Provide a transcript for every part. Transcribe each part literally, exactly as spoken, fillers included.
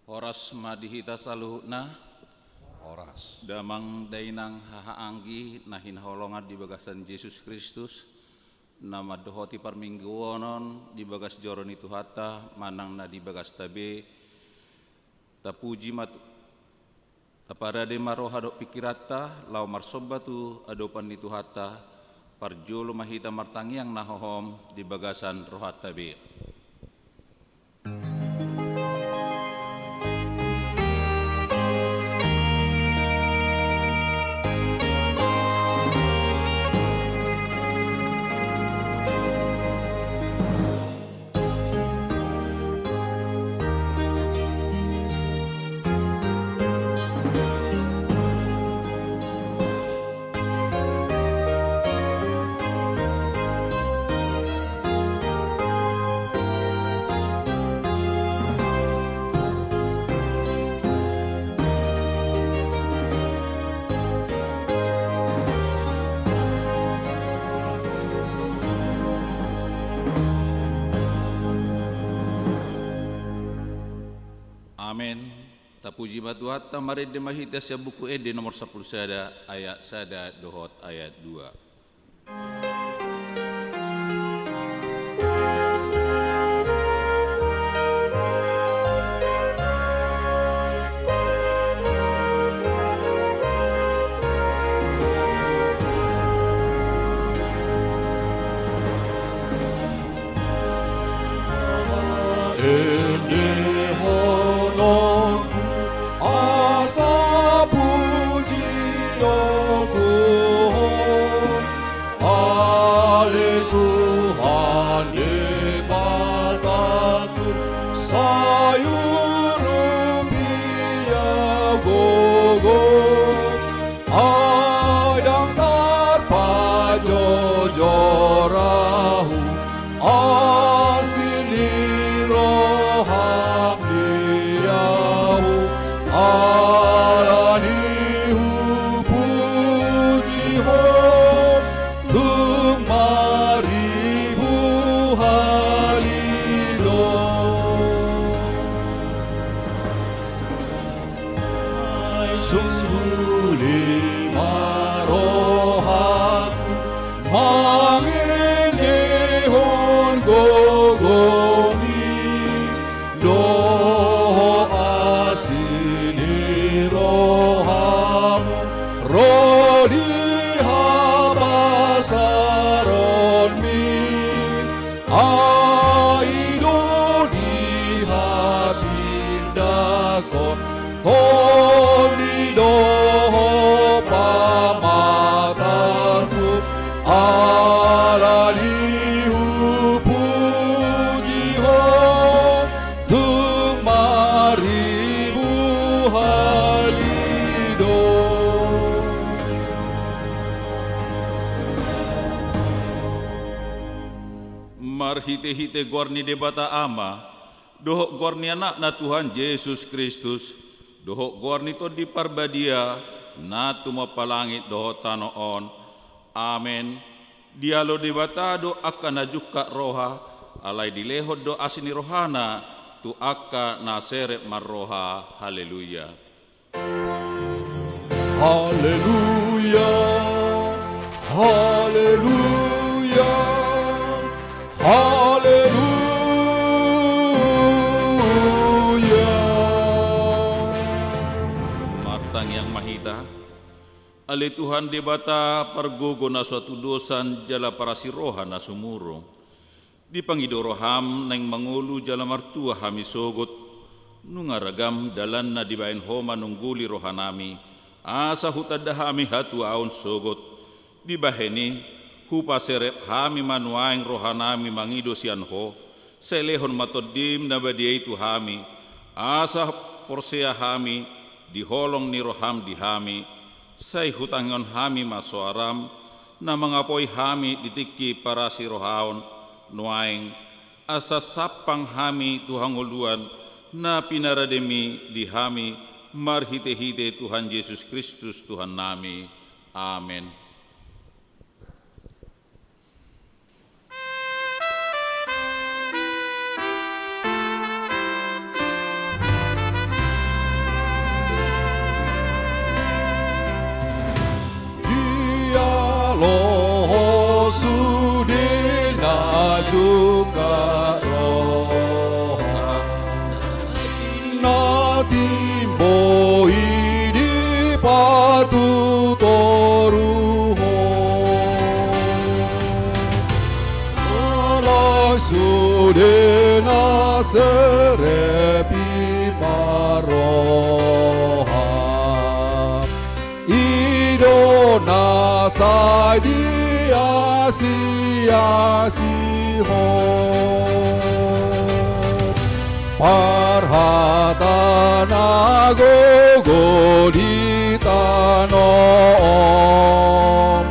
Horas ma di hita saluhutna. Horas. Damang dainang hahaanggi na hinaholongan di bagasan Jesus Kristus, na mandohoti parmingguonon di bagas joro ni Tuhanta manang na di bagasta be. Tapuji ma tu-, taparade ma roha dohot pingkiranta laho marsomba tu adopan ni Tuhanta. Parjolo ma hita martangiang na hohom di bagasan rohanta be. Amen. Tapuji ma Tuhanta. Marende ma hita sian Buku Ende nomor sampulu sada, ayat sada dohot ayat dua. Endehononku asa pujionku Ho, ale Tuhan Debatangku, sai urupi ahu gogo. Ai ndang tarpajojor ahu, asi ni roham di ahu, alani hupuji Ho tung maribu hali do. Ai sungkuli ma rohangku mangendehon gogomi dohot asi ni rohamu ro di habasaronmi. Ai do di hatindangkon, tondi dohot pamatangku, alani hupuji Ho tung maribu hali do. Marhitehite goar ni Debata Ama, dohot goar ni Anakna Tuhan Jesus Kristus, dohot goar ni Tondi Parbadia, na tumompa langit dohot tano on. Amen. Dialo Debata do angka na jungkat roha, alai dilehon do asi ni rohana tu angka na serep marroha. Haleluya. Haleluya, haleluya, haleluya. Martangiang ma hita. Ale Tuhan Debata, pargogo na so hatudosan jala parasi roha na sumurung. Dipangido roham naeng mangolu jala martua hami sogot, nunga ragam dalanna dibahen Ho manungguli rohanami, asa hutanda hami hatuaon sogot. Dibahen i, hupaserep hami ma nuaeng rohanami mangido sian Ho, sai lehon ma Tondim na badia i tu hami, asa porsea hami di holong ni roham di hami, sai hutangihon hami ma soaram, na mangapoi hami di tingki parasi rohaon nuaeng, asa sampang hami tu hangoluan na pinarademi di hami marhitehite Tuhan Jesus Kristus Tuhannami. Amen. roha na timbo i di patutoruhon. Alai sude na serep i parroha, i do na sai diasiasihon. Parhata na gogo di tano on,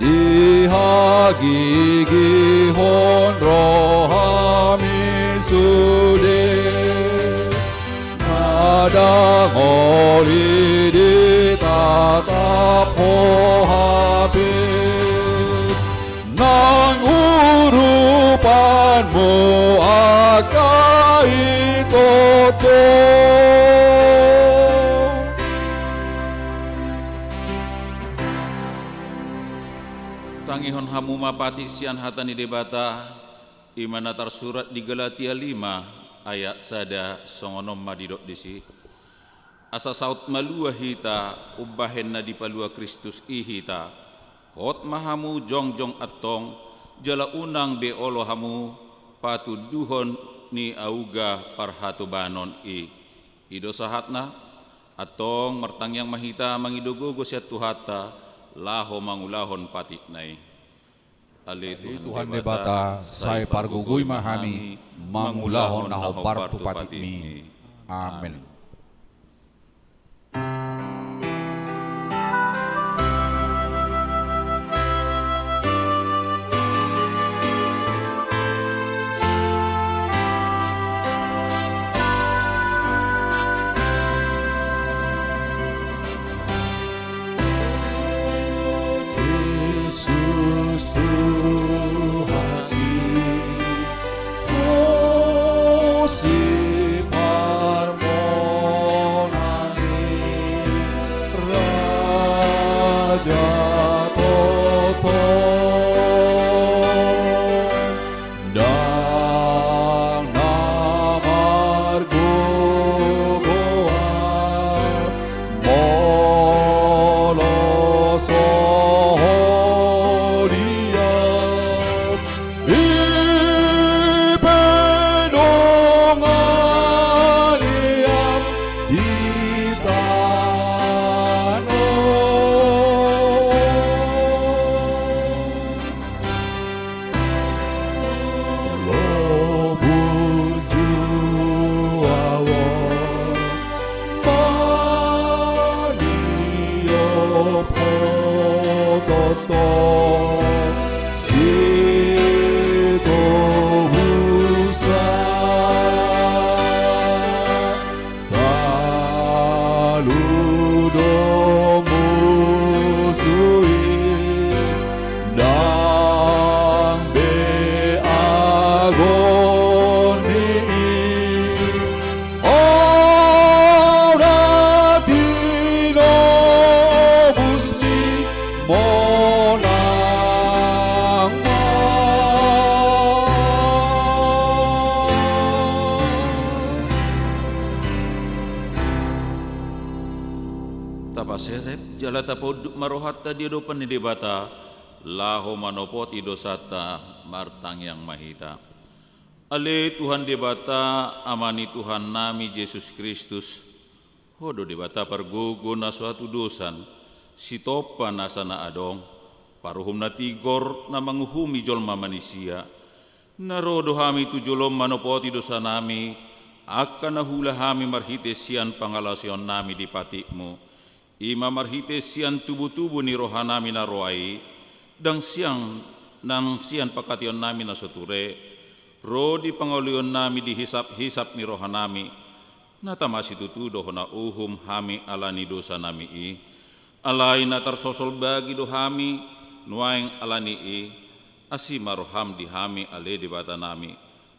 dihagigihon rohami sude. Na dang oli ditatap ho hape nang urupanmu angka i tongtong. Tangihon hamu ma patik sian hata ni Debata, i ma na tarsurat di Galatia lima ayat sada, songon on ma didok disi: Asa saut malua hita, umbahen na dipalua Kristus i hita. Hot ma hamu jongjong antong, jala unang be olo hamu patunduhon ni auga parhatobanon i. I do sahatna. Antong martangiang ma hita mangido gogo sian Tuhanta, laho mangulahon patikna i. Ale Tuhan Debata, sai pargogoi ma hami mangulahon na hombar tu patikmi. Amen. Jesus Tuhan i, Ho siparmonang ni Raja tongtong. Ndang na margogoan molo so Ho diam, i pe dongan i di tano. Lobun juaon maniop Ho tongtong sitobusan. Talu do musu i, ndang be agon ni i. Ho na tinobus ni monang ma. Tapaserep jala tapaunduk ma rohanta di adopan ni Debata, laho manopoti dosanta. Martangiang ma hita. Ale Tuhan Debata, Ama ni Tuhannami Jesus Kristus, Ho do Debata pargogo na so hatudosan, sitompa nasa na adong, paruhum na tigor na manguhumi jolma manisia. Na ro do hami tu jolom manopoti dosanami, angka na huula hami marhite sian pangalaosionnami di patikmu, i ma marhite sian tubutubu ni rohanami na roa i, ndang sian, ndang sian pangkataionnami na so ture, ro di pangolionnami di hisaphisap ni rohanami. Na tama situtu do hona uhum hami ala ni dosanami i. Alai na tarsosol bagi do hami nuaeng ala ni i. Asi ma roham di hami, ale Debatanami.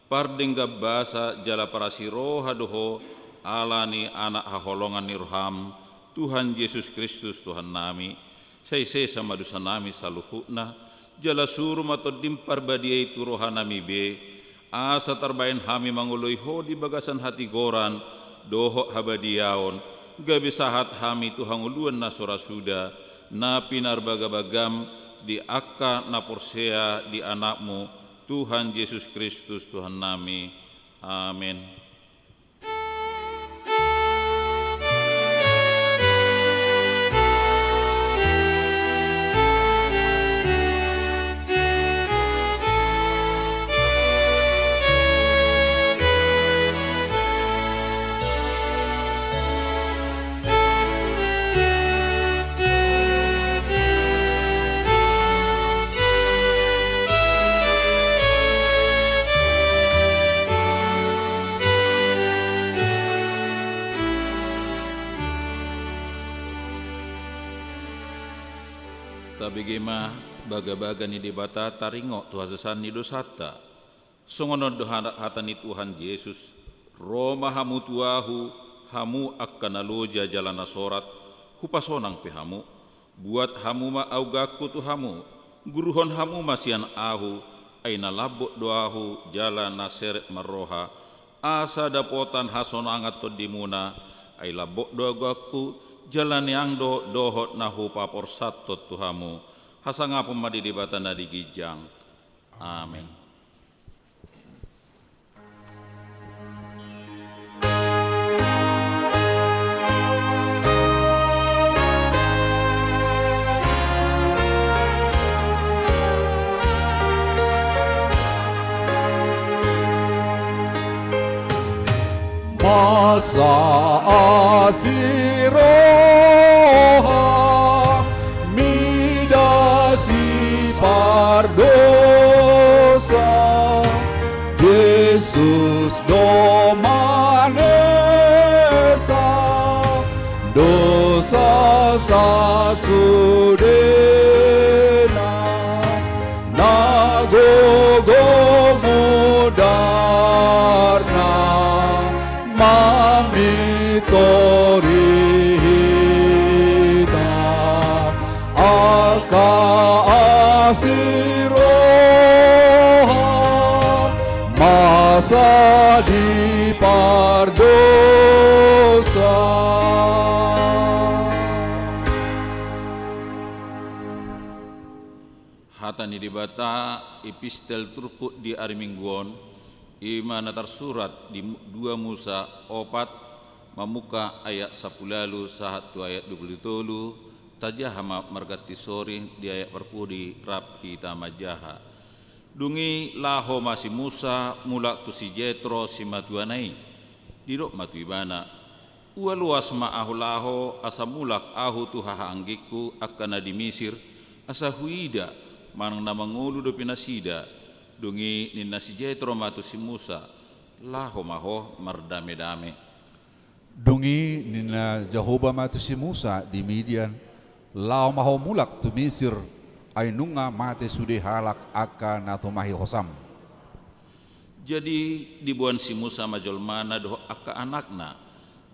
Pardenggan basa jala parasi roha do Ho ala ni Anak haholongan ni roham, Tuhan Jesus Kristus Tuhannami. Sai sesa ma dosanami saluhutna, jala suru ma Tondim Parbadia i tu rohanami be, Asa tarbahen hami mangoloi Ho di bagasan hatigoran dohot habadiaon, gabe sahat hami tu hangoluan na so ra suda, na pinarbagabagam di angka na porsea di Anakmu, Tuhan Jesus Kristus Tuhannami. Amen. Tabege ma bagabaga ni Debata taringot tu hasesaan ni dosanta. Songon on do hata, hata ni Tuhan Jesus: Ro ma hamu tu Ahu, hamu angka na loja jala na sorat, hupasonang pe hamu. Buat hamu ma augangku tu hamu, guruhon hamu ma sian Ahu, ai na lambok do Ahu jala na serep marroha, asa dapotan hasonangan tondimuna, ai lambok do augangku, jala niang do dohot na hupaporsathon tu hamu. Hasangapon ma di Debata na di ginjang. Amen. Masa asi roha mida sipardousa, Jesus do manesa dousa sasudena. Na gogo mudarna mamintori hita, angka asi roha masa dipardousa. Hata ni Debata, epistel turpuk di ari Minggu on, i ma na tarsurat di Mu-, dua Musa opat, mamungka ayat sampulu ualu sahat tu ayat dua pulu tolu, tajaha ma marganti sori di ayat parpudi rap hita manjaha. Dung i laho ma si Musa mulak tu si Jetro simatuana i. Didok ma tu ibana: Ua loas ma ahu laho, asa mulak ahu tu hahaanggingku angka na di Misir, asa huida manang na mangolu dope nasida. Dung i ninna si Jetro ma tu si Musa: Laho ma ho mardamedame. Dung i ninna Jahowa ma tu si Musa di Midian: Laho ma ho mulak tu Misir, ai nunga mate sude halak angka na tumahi hosam. Jadi diboan si Musa ma jolmana dohot angka anakna,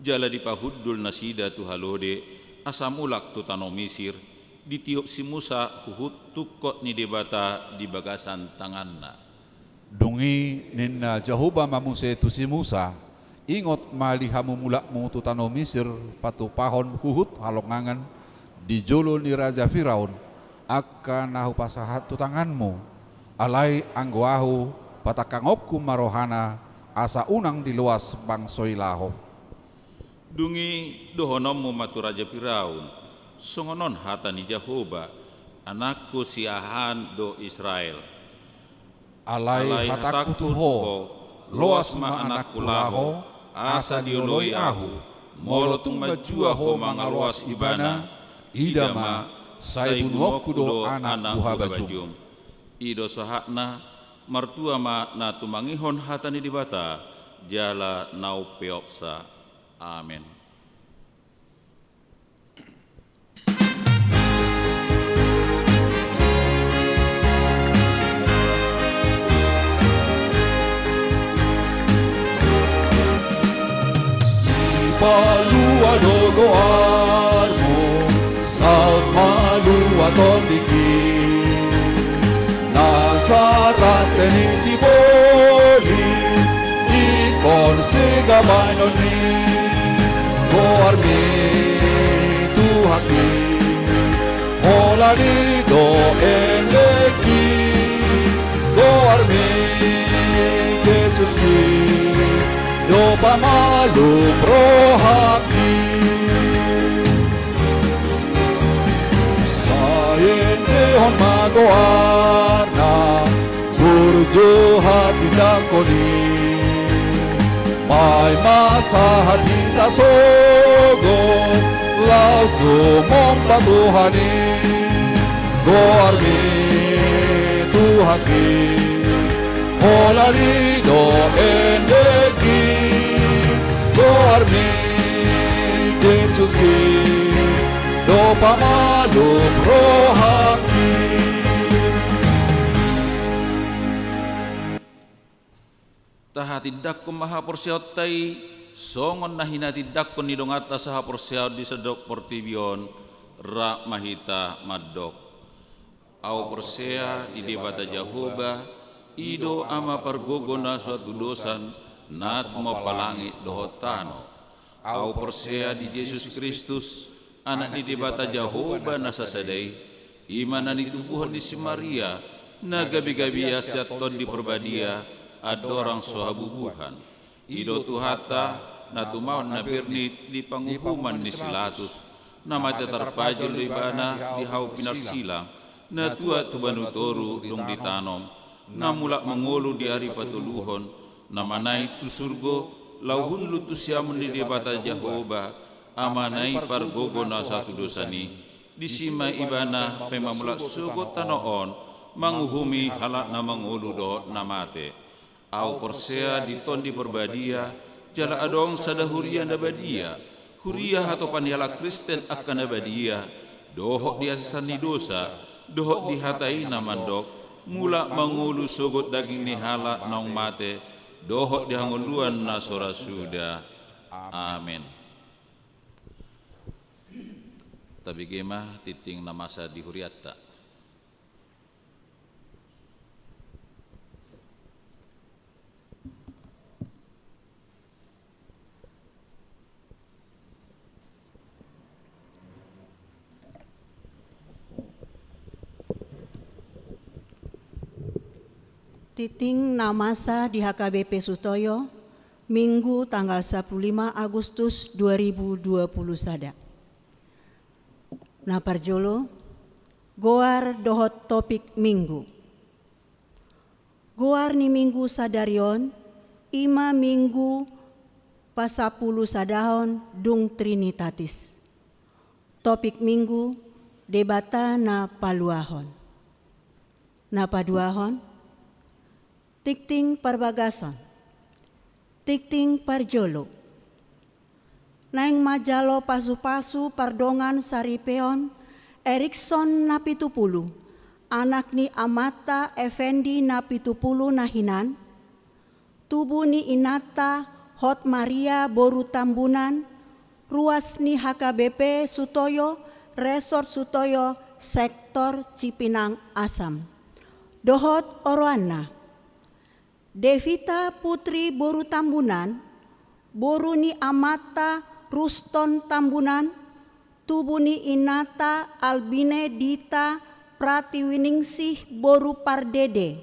jala dipahundul nasida tu halode, asa mulak tu tano Misir. Ditiop si Musa huhut tungkot ni Debata di bagasan tanganna. Dung i ninna Jahowa ma muse tu si Musa: Ingot ma di hamu mulakmu tu tano Misir patupahon huhut halongangan di jolo ni raja Firaun angka na hupasahat tu tanganmu. Alai anggo ahu, patangkangonku ma rohana, asa unang diloas bangso i laho. Dung i dohononmu ma tu raja Firaun: Songon on hata ni Jahowa: Anakku siahaan do Israel. Alai hatangku tu ho: Loas ma anakku laho, asa dioloi ahu. Molo tung manjua ho mangaloas ibana, ida ma, sai bunuonku do anak buhabajum. I do sahatna. Martua ma na tumangihon hata ni Debata jala na umpeopsa. Amen. Sipalua do goarmu, saut malua tondingki. Nasa rante ni siboli Songon sigabanon ni goarmi Tuhanki, holan i do endengki, goarmi Jesuski do pamalum rohangki. Sai endehon ma goarna, burju hatindangkon i. Maima sahat hita sogot laho sumomba Tuhan i. Goarmi Tuhanki, holan i do endengki, goarmi Jesuski do pamalum rohangki. Tahatindangkon ma haporseaonta i songon na hinatindangkon ni donganta sahaporseaon di sandok portibi on. Rap ma hita mandok. Ahu porsea di Debata Jahowa, i do Ama pargogo na so hatudosan, na tumompa langit dohot tano. Ahu porsea di Jesus Kristus, Anak ni Debata Jahowa na sasada i, i ma na nitubuhon ni si Maria, na gabe-gabean sian Tondi Parbadia, andorang so habubuhan. I do Tuhanta, na tumaon na bernit di panguhuman ni si Latus, na mate tarpajal do Ibana di hau pinarsilang, na tuat tu banua toru dung ditanom, na mulak mangolu di ari patoluhon, na manaek tu surgo, laho hundul tu siamun ni Debata Jahowa, Amana i pargogo na so hatudosan i. Disi ma Ibana paima mulak sogot tano on, manguhumi halak na mangolu dohot na mate. Ahu porsea di Tondi Parbadia, jala adong sada huria na badia, huria hatopan ni halak Kristen angka na badia, dohot di hasesaan ni dosa, dohot di hata i na mandok, mulak mangolu sogot daging ni halak naung mate, dohot di hangoluan na so ra suda. Amen. Tabege ma tingting na masa di hurianta. Tingting na masa di H K B P Sutoyo, Minggu tanggal sapuluh lima Agustus dua ribu dua puluh sada. Na parjolo, goar dohot topik Minggu. Goar ni Minggu sadari on, i ma Minggu pasampulu sadahon dung Trinitatis. Topik Minggu, Debata na paluahon. Na paduahon, tingting parbagason. Tingting parjolo. Naeng manjalo pasu-pasu pardongan saripeon Erikson Napitupulu, anak ni amanta Effendi Napitupulu na hinan, tubu ni inanta Hot Maria boru Tambunan, ruas ni H K B P Sutoyo, Resort Sutoyo, Sektor Cipinang Asam. Dohot oroanna. Devita Putri boru Tambunan, boru ni amanta Ruston Tambunan, tubu ni inanta Albine Dita Pratiwiningsih boru Pardede,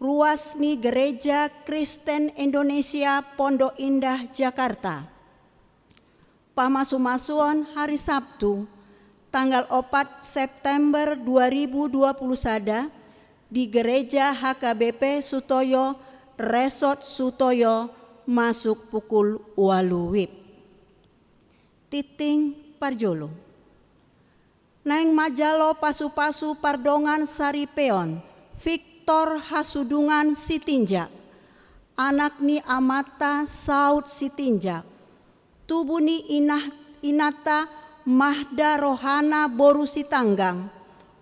ruas ni Gereja Kristen Indonesia Pondok Indah Jakarta. Pamasu-masuon hari Sabtu, tanggal opat September dua ribu dua puluh sada, di Gereja H K B P Sutoyo, Resort Sutoyo, masuk pukul ualu wib. Tingting parjolo. Naeng manjalo pasu-pasu pardongan saripeon Victor Hasudungan Sitinjak, anak ni amanta Saud Sitinjak, tubu ni inah-, inanta Mahda Rohana boru Sitanggang,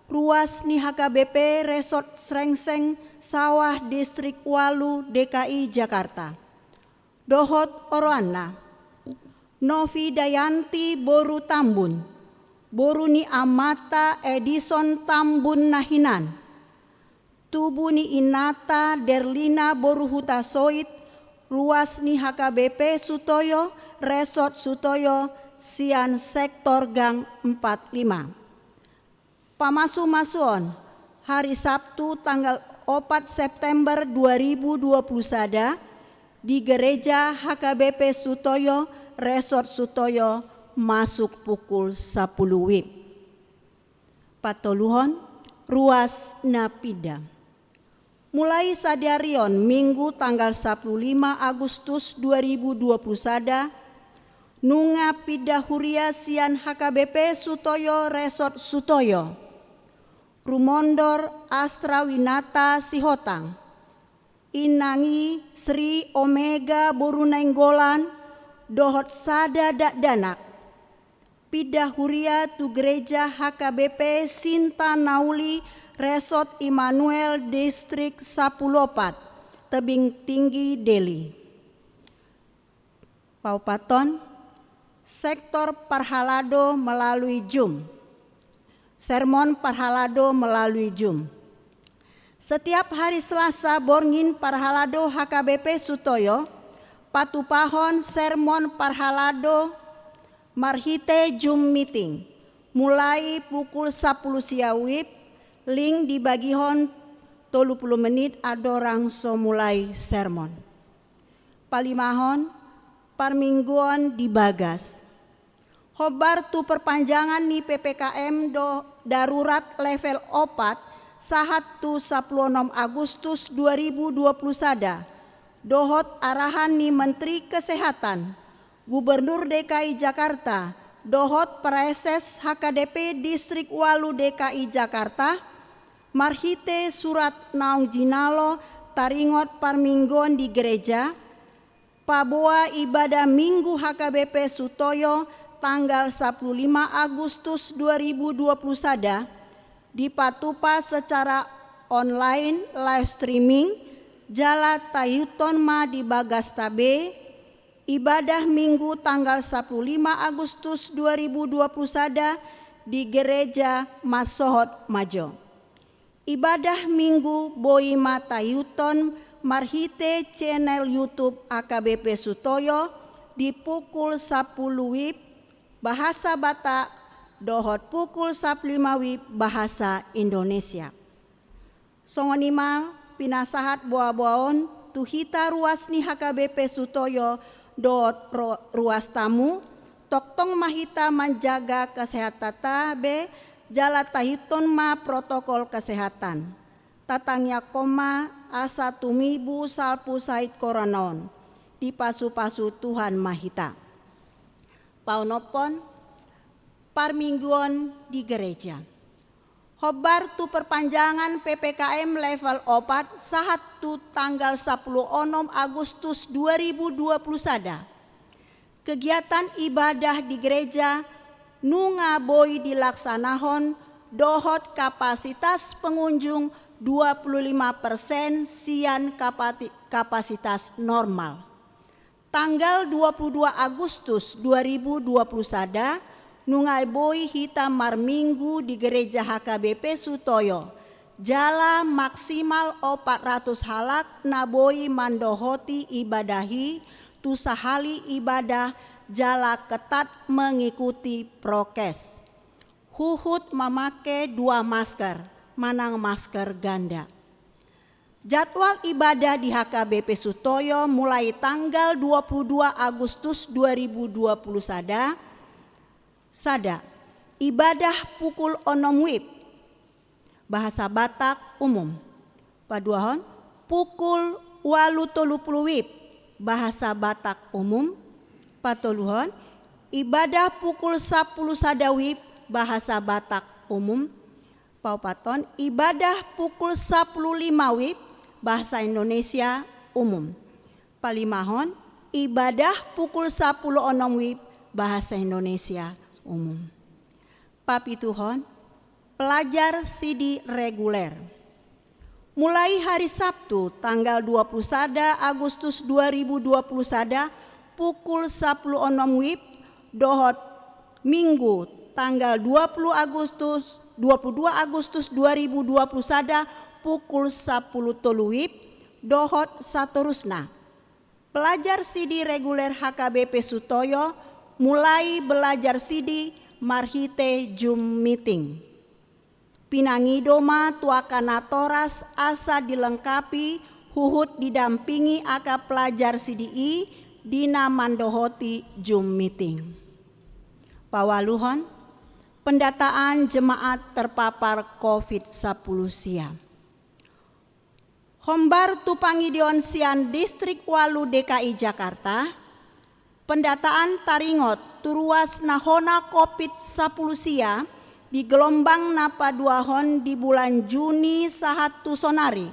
ruas ni H K B P Resort Srengseng Sawah Distrik ualu D K I Jakarta. Dohot oroanna. Novi Dayanti boru Tambun, boru ni amanta Edison Tambun na hinan. Tubu ni inanta Derlina boru Hutasoit, ruas ni H K B P Sutoyo, Resort Sutoyo, sian sektor gang empat lima. Pamasumasuon, hari Sabtu tanggal opat September dua ribu dua puluh sada, di Gereja H K B P Sutoyo, Resort Sutoyo, masuk pukul sapuluh wib. Patoluhon, ruas na pinda. Mulai sadarion Minggu tanggal sapuluh lima Agustus dua ribu dua puluh sada, nunga pinda huria sian H K B P Sutoyo, Resort Sutoyo. Rumondor Astra Winata Sihotang, inang i Sri Omega boru Nainggolan, dohot sada dakdanak, pinda huria tu Gereja H K B P Sinta Nauli, Resort Immanuel, Distrik Sapuluh Opat, Tebing Tinggi, Deli. Paopathon, sektor parhalado melalui Zoom. Sermon parhalado melalui Zoom. Setiap hari Selasa borngin parhalado H K B P Sutoyo patupahon sermon parhalado marhite Zoom meeting, mulai pukul sapuluh sia wib, link dibagihon tolu puluh menit andorang so mulai sermon. Palimahon, parmingguon di bagas. Hombar tu perpanjangan ni P P K M do darurat level opat sahat tu sapuluh onom Agustus dua ribu dua puluh sada, dohot arahan ni Menteri Kesehatan, Gubernur D K I Jakarta, dohot Praeses H K D P Distrik Walu D K I Jakarta, marhite surat naung jinalo taringot parmingguon di gereja, paboa ibadah Minggu H K B P Sutoyo tanggal sapuluh lima Agustus dua ribu dua puluh sada dipatupa secara online live streaming, jala taihuthon ma di bagasta be, ibadah Minggu tanggal sapuluh lima Agustus dua ribu dua puluh sada di Gereja Marsohot Majo. Ibadah Minggu boi ma taihuthon marhite channel YouTube H K B P Sutoyo di pukul sapuluh wib bahasa Batak dohot pukul sapuluh lima wib bahasa Indonesia. Songon i ma pinasahat boaboa on tu hita ruas ni H K B P Sutoyo dohot ro-, ruas tamu, tongtong ma hita manjaga kesehatanta be, jala taihuthon ma protokol kesehatan. Tatangiangkon ma asa tumibu salpu sahit corona on, dipasupasu Tuhan ma hita. Paonomhon, parmingguon di gereja. Hombar tu perpanjangan P P K M level opat sahat tu tanggal sapuluh onom Agustus dua ribu dua puluh sada, kegiatan ibadah di gereja nunga boi dilaksanahon dohot kapasitas pengunjung dua puluh lima persen sian kapati-, kapasitas normal. Tanggal dua puluh dua Agustus dua ribu dua puluh sada, nunga boi hita marminggu di Gereja H K B P Sutoyo, jala maksimal opat ratus halak na boi mandohoti ibadah i tu sahali ibadah, jala ketat mengikuti prokes. Huhut mamake dua masker, manang masker ganda. Jadwal ibadah di H K B P Sutoyo mulai tanggal dua puluh dua Agustus dua ribu dua puluh sada, sada, ibadah pukul onom wib, bahasa Batak umum. Paduahon, pukul ualu tolu puluh wib, bahasa Batak umum. Patoluhon, ibadah pukul sapuluh sada wib, bahasa Batak umum. Paopathon, ibadah pukul sapuluh lima wib, bahasa Indonesia umum. Palimahon, ibadah pukul sapuluh onom wib, bahasa Indonesia umum. Papituhon, pelajar sidi reguler. Mulai hari Sabtu tanggal dua puluh sada Agustus dua ribu dua puluh sada pukul sapuluh onom wib dohot Minggu tanggal dua puluh Agustus, dua puluh dua Agustus dua ribu dua puluh sada pukul sapuluh tolu wib dohot satorusna. Pelajar sidi reguler H K B P Sutoyo mulai belajar sidi marhite Zoom meeting. Pinangido ma tu angka natoras asa dilengkapi huhut didampingi angka pelajar sidi i di na mandohoti Zoom meeting. Paualuhon, pendataan jemaat terpapar covid sampulu sia. Hombar tu pangidoan sian Distrik Ualu D K I Jakarta, pendataan taringot tu ruas na hona covid sampulu sia di gelombang na paduahon di bulan Juni sahat tu sonari.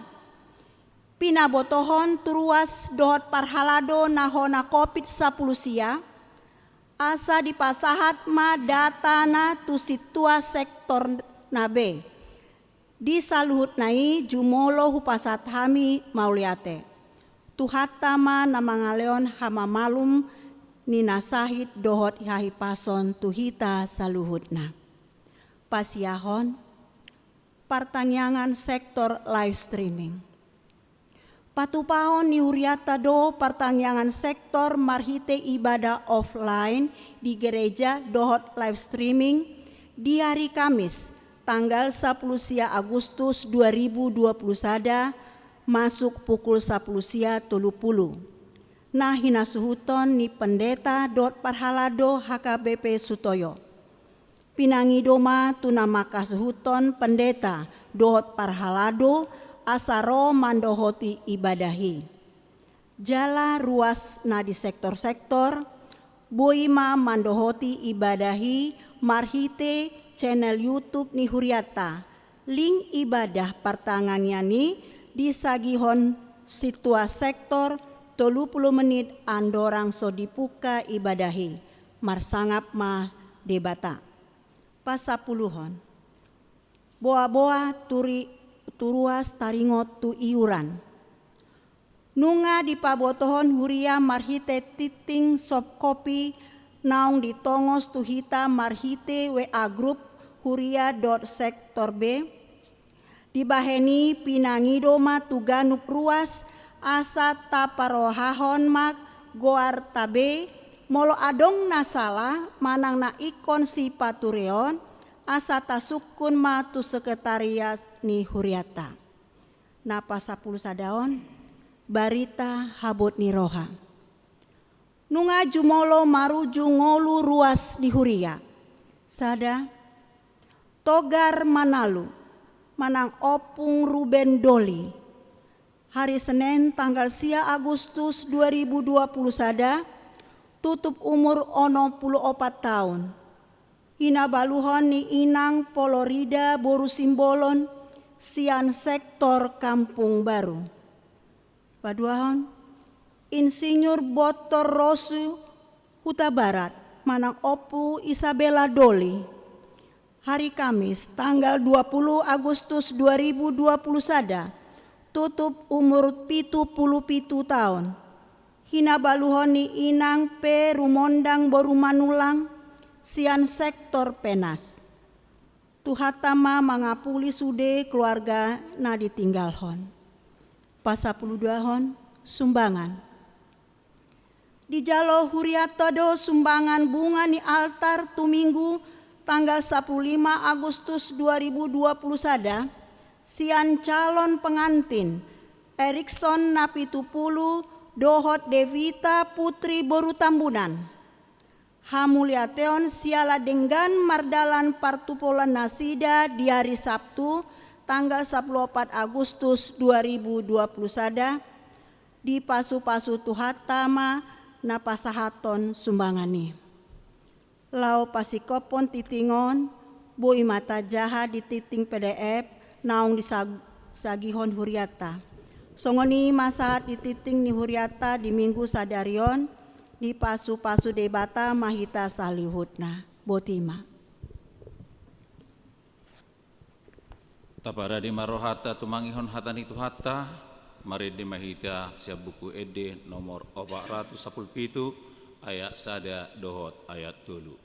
Pinabotohon tu ruas dohot parhalado na hona covid sampulu sia, asa dipasahat ma datana tu sintua sektor na be. Di saluhutna i jumolo hupasahat hami mauliate. Tuhanta ma na mangalehon hamamalum ni na sahit dohot hahipason tu hita saluhutna. Pasiahon, partangiangan sektor live streaming. Patupahon ni hurianta do partangiangan sektor marhite ibadah offline di gereja dohot live streaming di hari Kamis, tanggal sampulu sia Agustus dua ribu dua puluh sada, masuk pukul sampulu sia tolu pulu. Na hinasuhuton ni pendeta dohot parhalado H K B P Sutoyo. Pinangido ma tu na mangkasuhuton pendeta dohot parhalado asa ro mandohoti ibadah i. Jala ruas na di sektor-sektor, boi ma mandohoti ibadah i marhite channel YouTube ni hurianta. Link ibadah partangiangan i disagihon sintua sektor tolu pulu menit andorang so dibuka ibadah i. Marsangap ma Debata. Pasampuluhon. Boa-boa turi-, tu ruas taringot tu iuran. Nunga dipabotohon huria marhite tingting soft copy naung ditongos tu hita marhite W A group huria dohot sektor B. Dibahen i pinangido ma tu ganup ruas asa taparrohahon ma goarta be, molo adong na sala manang na ingkon sipatureon, asa tasungkun ma tu sekretariat ni hurianta. Na pasampulu sadaon, barita habot ni roha. Nunga jumolo maruju ngolu ruas di huria. Sada, Togar Manalu, manang Ompung Ruben Doli. Hari Senen tanggal sia Agustus dua ribu dua puluh sada, tutup umur onom pulu opat taon. Hinabaluhon ni inang Polorida boru Simbolon, sian sektor Kampung Baru. Paduahon, Insinyur Botor Rosu Hutabarat, manang Ompu Isabella Doli. Hari Kamis, tanggal dua puluh Agustus dua ribu dua puluh sada, tutup umur pitu pulu pitu taon. Hinabaluhon ni inang pe Rumondang boru Manulang, sian sektor Penas. Tuhanta ma mangapuli sude keluarga na ditinggalhon. Pasampulu duahon, sumbangan. Dijalo hurianta do sumbangan bunga ni altar tu Minggu tanggal sampulu lima Agustus dua ribu dua puluh sada, sian calon pengantin Erikson Napitupulu dohot Devita Putri boru Tambunan. Hamuliateon siala denggan mardalan partupolan nasida di ari Sabtu, tanggal sampulu opat Agustus dua ribu dua puluh sada, dipasupasu Tuhanta ma na pasahathon sumbangan i. Laho pasingkophon tingting on, boi ma tajaha di tingting P D F naung disag-, sagihon hurianta. Songon i ma sahat di tingting ni hurianta di Minggu sadari on, dipasupasu Debata ma hita saluhutna. Boti ma. Taparade ma rohanta tumangihon hata ni Tuhanta, marende ma hita sian Buku Ende nomor opat ratus sampulu pitu, ayat sada dohot ayat tolu.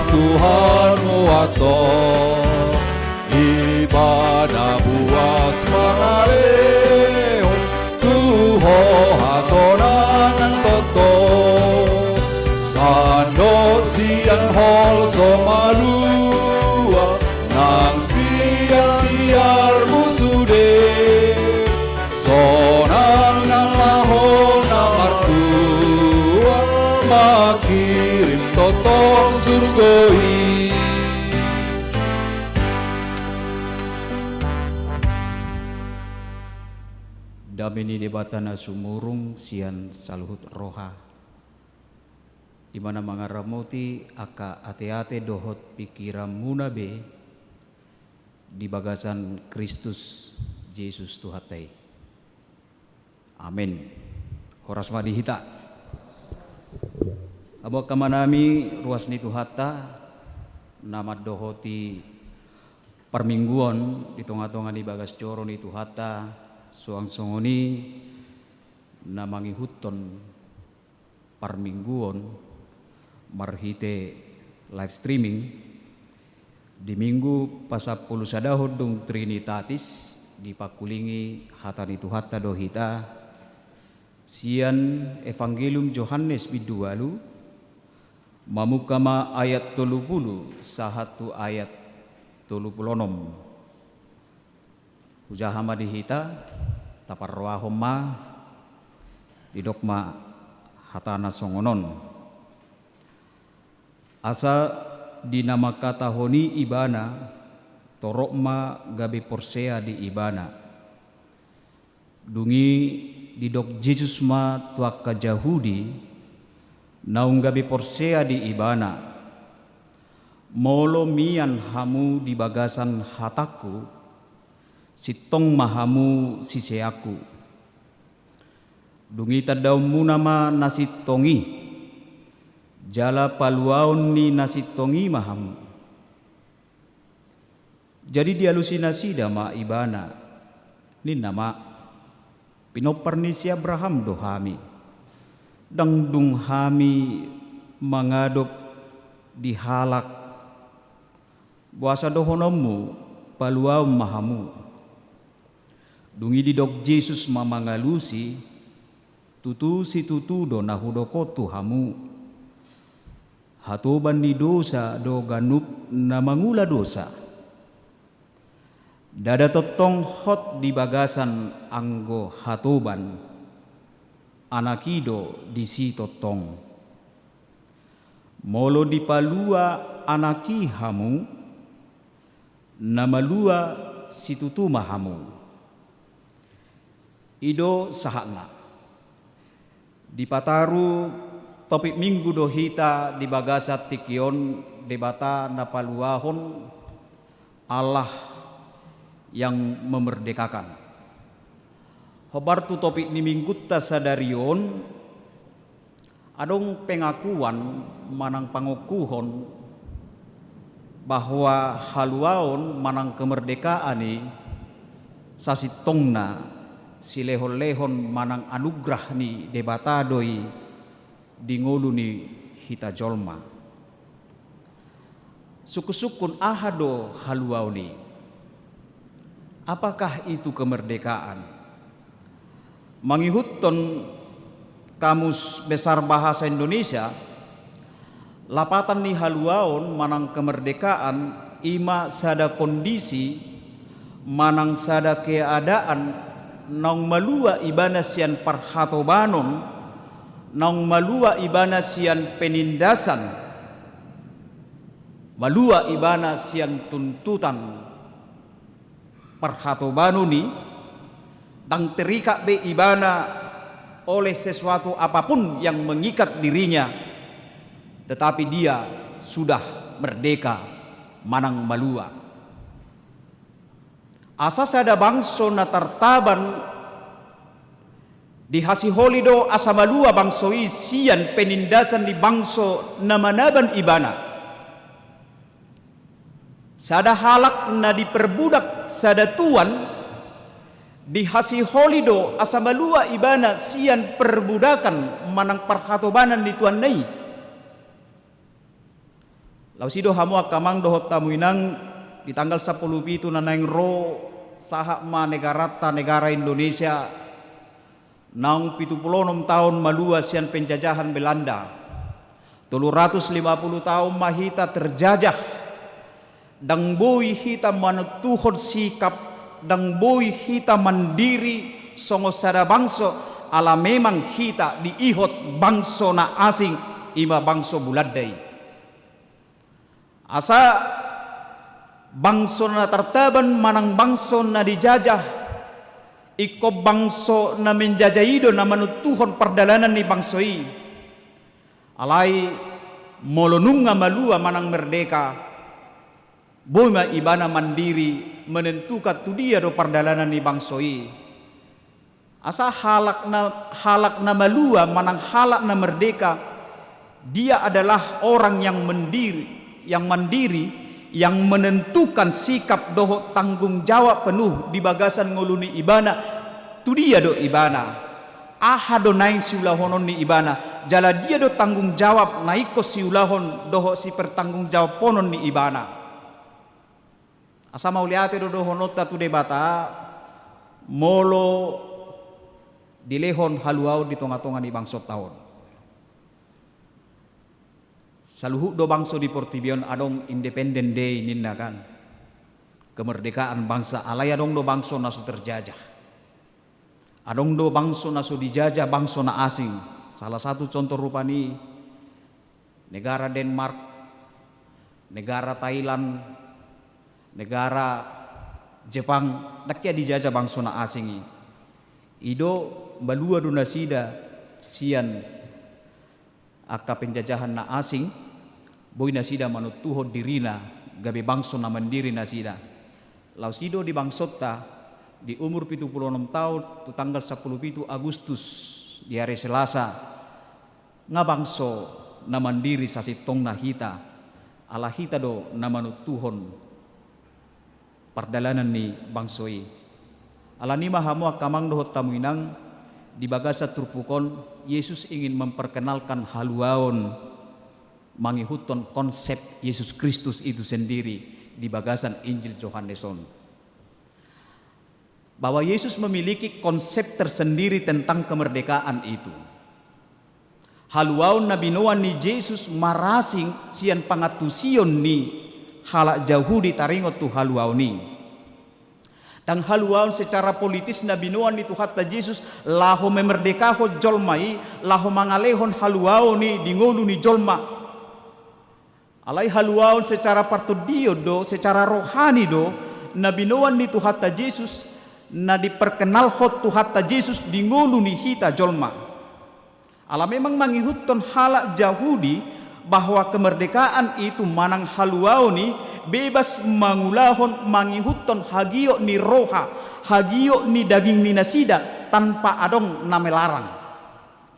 Tuhan muaton, Ibana buas mangalehon tu ho hasonangan tongtong. Sandok sian holso malua nang sian tiarmu sude. Sonang ma ho na martua manghirim tongtong surgo i. Dame ni Debata na sumurung sian saluhut roha, i ma na mangaramoti angka ateate dohot pingkiranmuna be di bagasan Kristus Jesus Tuhanta i. Amen. Horas ma di hita. Hamu angka amanami, ruas ni Tuhanta na mandohoti parmingguon di tongatonga ni bagas joro ni Tuhanta, suang songon i na mangihuthon parmingguon marhite live streaming di Minggu pasampulusadahon dung Trinitatis, dipangkulingi hata ni Tuhanta do hita sian Evangelium Johannes bindu ualu, mamungka ma ayat tolu pulu sahat tu ayat tolu pulu onom. Hujaha ma di hita, taparrohahon ma, didok ma hatana songon on. Asa di na mangkatahon i ibana, torop ma gabe porsea di ibana. Dung i didok Jesus ma tu angka Jahudi naung gabe porsea di ibana: Molo mian hamu di bagasan hatangku, sintong ma hamu siseanku. Dung i tandaonmuna ma na sintong i, jala paluaon ni na sintong i ma hamu. Jadi dialusi nasida ma ibana, ninna ma: Pinompar ni si Abraham do hami. Ndang dung hami mangadop di halak, boasa dohononmu: Paluaon ma hamu. Dung i didok Jesus ma mangalusi: Tutu situtu do na hudok on tu hamu, hatoban ni dosa do ganup na mangula dosa. Ndada tongtong hot di bagasan anggo hatoban, Anak i do disi tongtong. Molo dipalua Anak i hamu, na malua situtu ma hamu. I do sahatna. Dipataru topik Minggu do hita di bagasan tingki on, Debata na paluahon, Allah yang memerdekakan. Hombar tu topik ni Minggunta sadari on, adong pengakuan manang pangokuhon bahwa haluaon manang kemerdekaan i sasintongna silehonlehon manang anugrah ni Debata do i di ngolu ni hita jolma. Sungkunsungkun aha do haluaon i? Apakah itu kemerdekaan? Mangihuthon Kamus Besar Bahasa Indonesia, lapatan ni haluaon manang kemerdekaan i ma sada kondisi manang sada keadaan naung malua ibana sian parhatobanon, naung malua ibana sian penindasan, malua ibana sian tuntutan parhatobanon i, ndang terikat be ibana oleh sesuatu apapun yang mengikat dirinya, tetapi dia sudah merdeka manang malua. Asa sada bangso na tartaban dihasiholi do asa malua bangso i sian penindasan ni bangso na manaban ibana. Sada halak na diperbudak sada tuan dihasiholi do asa malua ibana sian perbudakan manang parhatobanan ni tuanna i. Laos i do hamu angka amang dohot hamu inang, di tanggal sampulu pitu na naeng ro, sahat ma negaranta, negara Indonesia, naung pitu pulu onom taon malua sian penjajahan Belanda. Tolu ratus lima pulu taon ma hita terjajah. Ndang boi hita manontuhon sikap, ndang boi hita mandiri songon sada bangso, ala memang hita diihot bangso na asing, i ma bangso Bulanda i. Asa bangso na tartaban manang bangso na dijajah, ingkon bangso na menjajah i do na manontuhon pardalanan ni bangso i. Alai molo nunga malua manang merdeka, boi ma ibana mandiri menentukan tu dia do pardalanan ni bangso i. Asa halak na, halak na malua manang halak na merdeka, dia adalah orang yang mendiri, yang mandiri, yang menentukan sikap dohot tanggung jawab penuh di bagasan ngolu ni ibana, tu dia do ibana, aha do naeng siulahonon ni ibana, jala dia do tanggung jawab na ingkon siulahon dohot sipertanggungjawabhonon ni ibana. Asa mauliate do dohononta tu Debata, molo dilehon haluaon di tonga-tonga ni bangsonta on. Saluhut do bangso di portibi on adong Independent Day ninna kan. Kemerdekaan bangsa, alai adong do bangso na so terjajah. Adong do bangso na so dijajah bangso na asing. Salah satu contoh rupani negara Denmark, negara Thailand, negara Jepang, ndang hea dijajah bangso na asing i. I do malua do nasida sian angka penjajahan na asing, boi nasida manontuhon dirina gabe bangso na mandiri nasida. Laos i do di bangsonta, di umur pitu pulu onom taon tu tanggal sampulu pitu Agustus, di ari Selasa, nga bangso na mandiri sasintongna hita, ala hita do na manontuhon pardalanan ni bangso i. Alani i ma hamu angka amang dohot hamu inang, di bagasan turpuk on, Yesus ingin memperkenalkan haluaon mangihuthon konsep Yesus Kristus itu sendiri di bagasan Injil Johannes on. Bahwa Yesus memiliki konsep tersendiri tentang kemerdekaan itu. Haluaon na binoan ni Jesus marasing sian pangantusion ni halak Jahudi taringot tu haluaon i. Ndang haluaon secara politis na binoan ni Tuhanta Jesus laho memerdekahon jolma i, laho mangalehon haluaon i di ngolu ni jolma. Alai haluaon secara partondion do, secara rohani do, na binoan ni Tuhanta Jesus, na diperkenalhon Tuhanta Jesus di ngolu ni hita jolma. Ala memang mangihuthon halak Jahudi bahwa kemerdekaan itu manang haluaon i bebas mangulahon mangihuthon hagiot ni roha, hagiot ni daging ni nasida tanpa adong na melarang.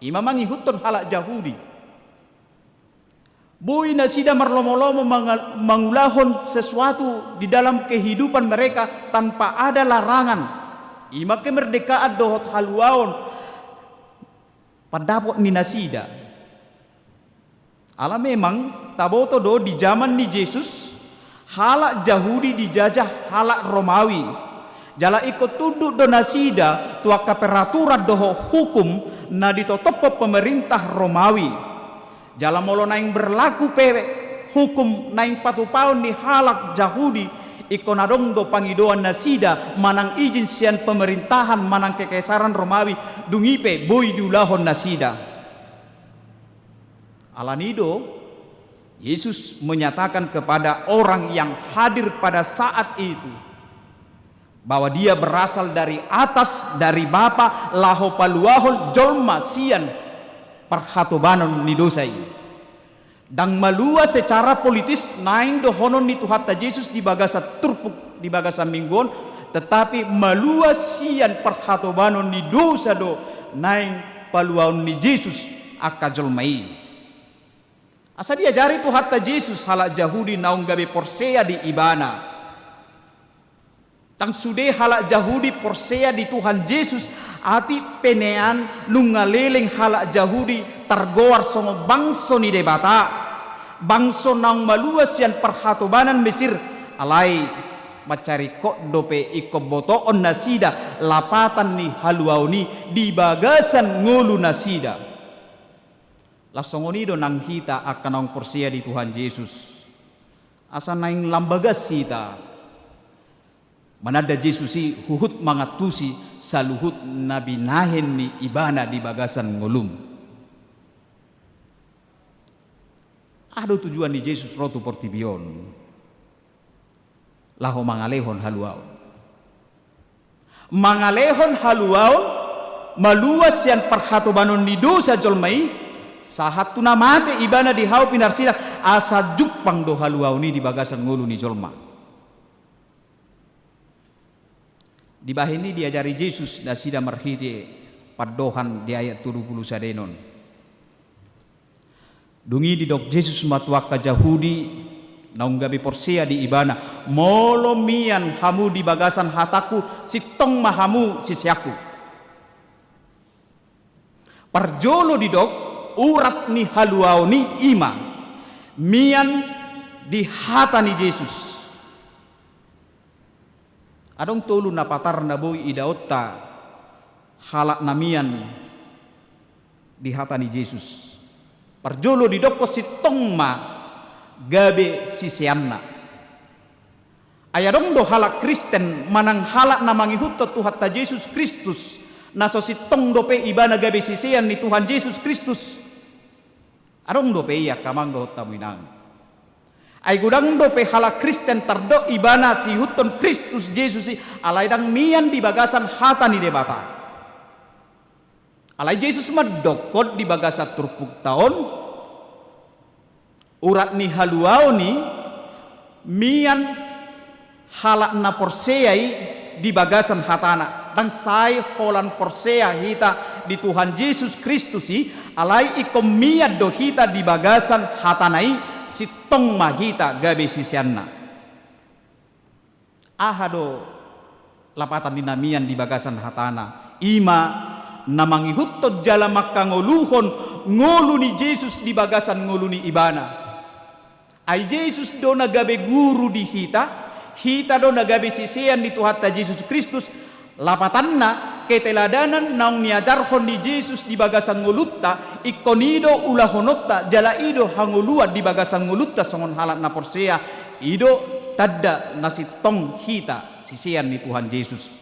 I ma mangihuthon halak Jahudi. Boi nasida marlomo-lomo manga-, mangulahon sesuatu di dalam kehidupan mereka tanpa ada larangan. I ma kemerdekaan dohot haluaon pandapot ni nasida. Ala memang taboto do di jaman ni Jesus, halak Jahudi dijajah halak Romawi. Jala ingkon tunduk do nasida tu angka peraturan dohot hukum na ditotophon pemerintah Romawi. Jala molo naeng berlaku pe hukum naeng patupaon ni halak Jahudi, ingkon adong do pangidoan nasida manang izin sian pemerintahan manang kekaisaran Romawi, dung i pe boi diulahon nasida. Alani i do, Yesus menyatakan kepada orang yang hadir pada saat itu, bahwa Dia berasal dari atas, dari Bapa, laho paluahon jolma sian parhatobanon ni dosa i. Ndang malua secara politis naeng dohonon ni Tuhanta Jesus di bagasan turpuk, di bagasan minggu on, tetapi malua sian parhatobanon ni dosa do naeng paluaon ni Jesus angka jolma i. Asa diajari Tuhanta Jesus halak Jahudi naung gabe porsea di Ibana. Ndang sude halak Jahudi porsea di Tuhan Jesus, atik pe nian nunga leleng halak Jahudi targoar songon bangso ni Debata. bangso naung malua sian parhatobanan Mesir, alai mansai ringkot dope ingkon botoon nasida lapatan ni haluaon i di bagasan ngolu nasida. Laos songon i do nang hita angka naung porsea di Tuhan Jesus. Asa naeng lam bagas hita mananda Jesus i huhut mangantusi saluhut na binahen ni Ibana di bagasan ngolum. Aha do tujuan ni Jesus ro tu portibi on? Laho mangalehon haluaon. Mangalehon haluaon malua sian parhatobanon ni dosa jolma i, sahat tu na mate Ibana di hau pinarsilang, asa jumpang do haluaon i di bagasan ngolu ni jolma. Dibahen i diajari Jesus nasida marhite pandohan di ayat tolu pulu sada on. Dung i didok Jesus ma tu angka Jahudi naung gabe porsea di Ibana, molo mian hamu di bagasan hatangku, sintong ma hamu siseanku. Parjolo didok urat ni haluaon i, i ma mian di hata ni Jesus. Adong tolu na patar na boi idaonta halak na mian di hata ni Jesus. Parjolo didokkon sintong ma gabe siseanna. Ai adong do halak Kristen manang halak na mangihuthon Tuhanta Jesus Kristus, na so sintong dope ibana gabe sisean ni Tuhan Jesus Kristus? Adong dope i angka amang dohot hamu inang. Ai godang dope halak Kristen tardok ibana siihuthon Kristus Jesus i, alai ndang mian di bagasan hata ni Debata. Alai Jesus mandokkon di bagasan turpukta on, urat ni haluaon i mian halak na porsea i di bagasan hatana. Ndang sai holan porsea hita di Tuhan Jesus Kristus i, alai ingkon mian do hita di bagasan hatana i, sintong ma hita gabe siseanna. Aha do lapatan ni na mian di bagasan hatana? I ma na mangihuthon jala mangkangoluhon ngolu ni Jesus di bagasan ngolu ni ibana. Ai Jesus do na gabe guru di hita, hita do na gabe sisean ni Tuhanta Jesus Kristus. Lapatanna, keteladanan naung niajarhon ni Jesus di bagasan ngolunta, ingkon i do ulahononta, jala i do hangoluan di bagasan ngolunta songon halak na porsea. I do tanda na sintong hita sisean ni Tuhan Jesus.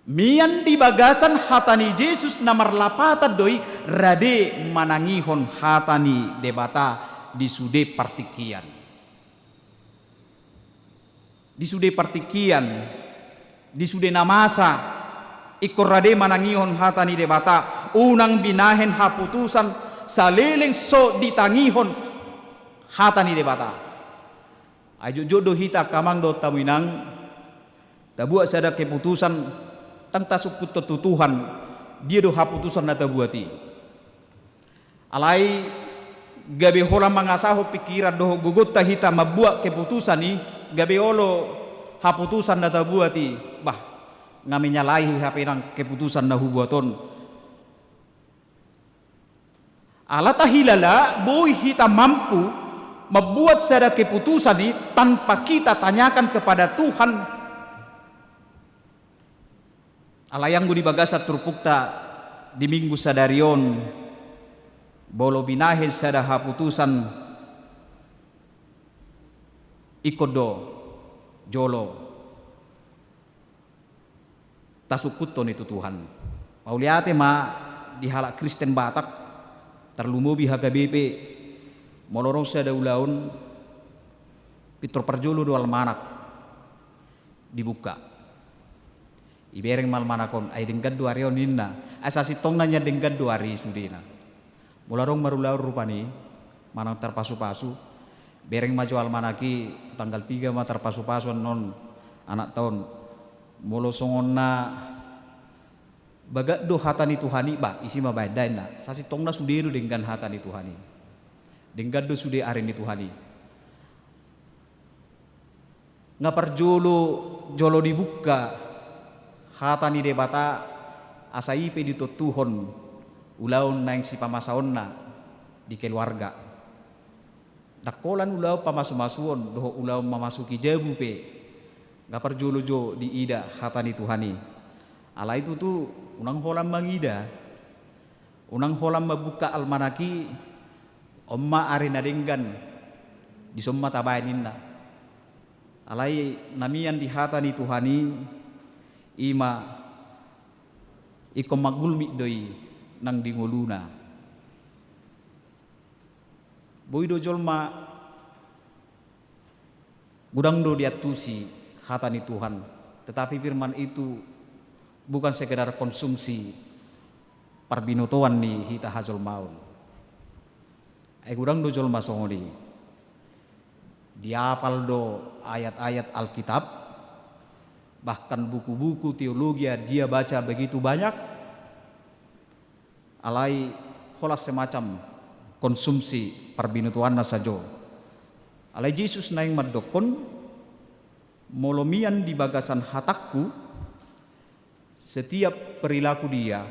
Mian di bagasan hata ni Jesus na marlapatan do i, rade manangihon hata ni Debata di sude partingkian. Di sude partingkian, di sude na masa, ingkon rade manangihon hata ni Debata, unang binahen haputusan saleleng so ditangihon hata ni Debata. Ai jotjot do hita angka amang dohot hamu inang, tabuat sada keputusan, ndang tasungkunhon tu Tuhan dia do haputusan na tabuat i. Alai gabe holan mangasahon pingkiran dohot gogonta hita mambuat keputusan i, gabe olo haputusan na tabuat i, bah, nga menyalahi hape nang keputusan na hubuat on. Ala tahilala boi hita mampu mambuat sada keputusan i tanpa kita tanyakan kepada Tuhan. Alai anggo di bagasan turpukta di Minggu sadari on, molo binahen sada haputusan, ingkon do jolo tasungkunhon i tu Tuhan. Mauliate ma di halak Kristen Batak, tarlumobi H K B P, molo ro sada ulaon, pintor parjolo do almanak dibuka. Ibereng ma almanak on, ai denggan do ari on ninna. Ai sasintongna nian denggan do ari sudena. Molo adong marulaon rupani manang tarpasupasu, bereng ma jo almanak i, tu tanggal piga ma tarpasupasu annon anakta on. Molo songon na bagak do hata ni Tuhan i, bah, isi ma baen da inna. Sasintongna sude do denggan hata ni Tuhan i. Denggan do sude ari ni Tuhan i. Nga parjolo jolo dibuka hata ni Debata, asa i pe ditontuhon ulaon naeng sipamasaonna. di keluarga. Ndang holan ulaon pamasu-masuon dohot ulaon mamasuki jabu pe, nunga parjolo jo diida hata ni Tuhan i. Alai tutu unang holan mangida, unang holan mambuka almanak i, on ma ari na denggan, dison ma tabaen ninna. Alai na mian di hata ni Tuhan i, i ma ingkon manggulmit do i nang di ngoluna. Boi do jolma godang do diantusi hata ni Tuhan, tetapi firman itu bukan sekedar konsumsi parbinotoan ni hita hajolmaon. Ai godang do jolma songon i. Diapal do ayat-ayat Alkitab, bahkan buku-buku teologia dia baca begitu banyak, alai holan semacam konsumsi parbinotoanna sajo. Alai Jesus naeng mandokkon, molo mian di bagasan hatangku, setiap perilaku dia,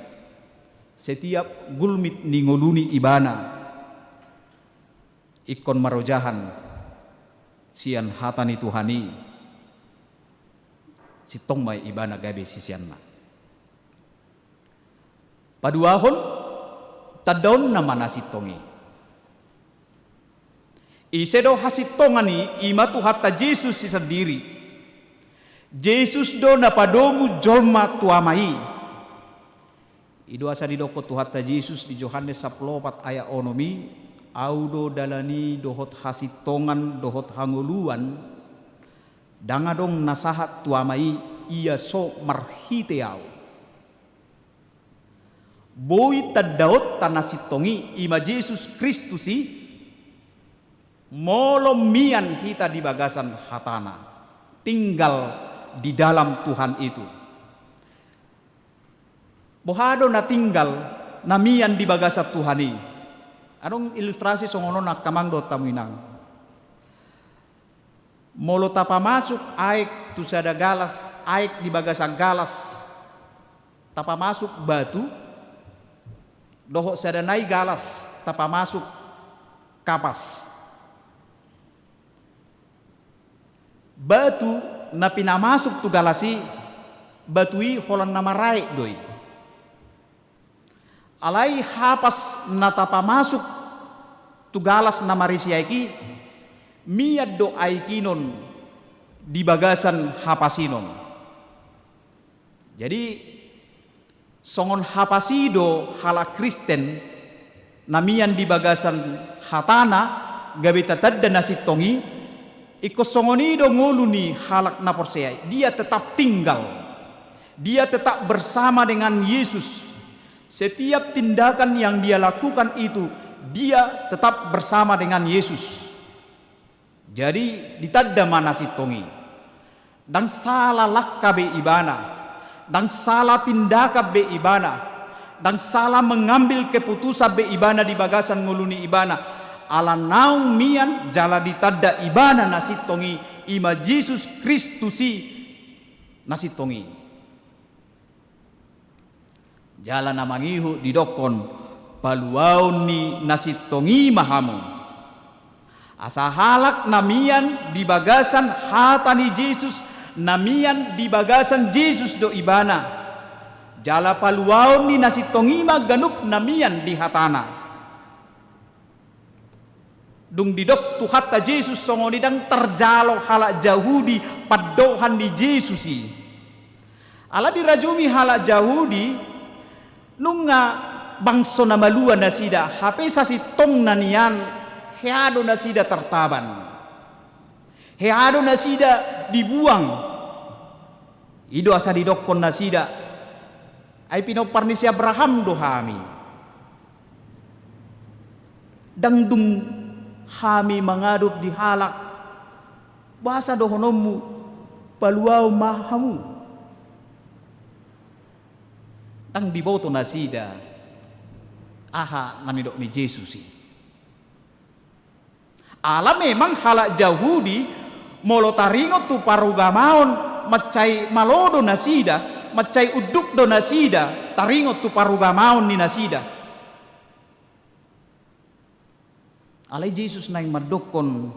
setiap gulmit ni ngolu ni ibana, ingkon marojahan sian hata ni Tuhan i, sintong ma ibana gabe siseanna. Paduahon, tandaonna ma na sintong i. Ise do hasintongan i? I ma Tuhanta Jesus i sandiri. Jesus do na padomu jolma tu Ama i. I do asa didokkon Tuhanta Jesus di Johannes sampulu opat ayat onom i, Au do dalan i dohot hasintongan dohot hangoluan, ndang adong na sahat tu Ama i, ia so marhite Au. Boi tandaonta na sintong i, i ma Jesus Kristus i, molo mian hita di bagasan hatana, tinggal di dalam Tuhan itu. Boha do na tinggal, na mian di bagasan Tuhan i? Adong ilustrasi songon on angka amang dohot hamu inang. Molo tapamasuk aek tu sada galas, aek di bagasan galas, tapamasuk batu, dohot sada nai galas, tapamasuk kapas. Batu na pinamasuk tu galas i, batu i holan na maraek do i. Alai hapas na tapamasuk tu galas na marisi aek i, mian do aek i non di bagasan hapas i non. Jadi, songon hapas i do halak Kristen, na mian di bagasan hatana, gabe tatanda na sintong i, ingkon songon i do ngolu ni halak na porsea i. Dia tetap tinggal. Dia tetap bersama dengan Yesus. Setiap tindakan yang dia lakukan itu, dia tetap bersama dengan Yesus. Jadi, ditanda ma na sintong i. Ndang sala langka be ibana, ndang sala tindakan be ibana, ndang sala mengambil keputusan be ibana di bagasan ngolu ni ibana. Ala naung mian jala ditanda ibana na sintong i, i ma Jesus Kristus i na sintong i. Jala na mangihut didokkon, paluaon ni na sintong i ma hamu. Asa halak na mian di bagasan hata ni Jesus, na mian di bagasan Jesus do ibana. Jala paluaon ni na sintong i ma ganup na mian di hatana. Dung didok Tuhanta Jesus songon i, ndang tarjalo halak Jahudi pandohan ni Jesus i. Ala dirajumi halak Jahudi, nunga bangso na malua nasida, hape sasintongna nian, hea do nasida tartaban. Hea do nasida dibuang. I do asa didokkon nasida, ai pinompar ni si Abraham do hami. Ndang dung hami mangadop di halak, boasa dohononmu, paluaon ma hamu? Ndang diboto nasida aha na nidok ni Jesus i. Ala memang halak Jahudi, molo taringot tu parugamaon, mansai malo do nasida, mansai unduk do nasida taringot tu parugamaon ni nasida. Alai Jesus naeng mandokkon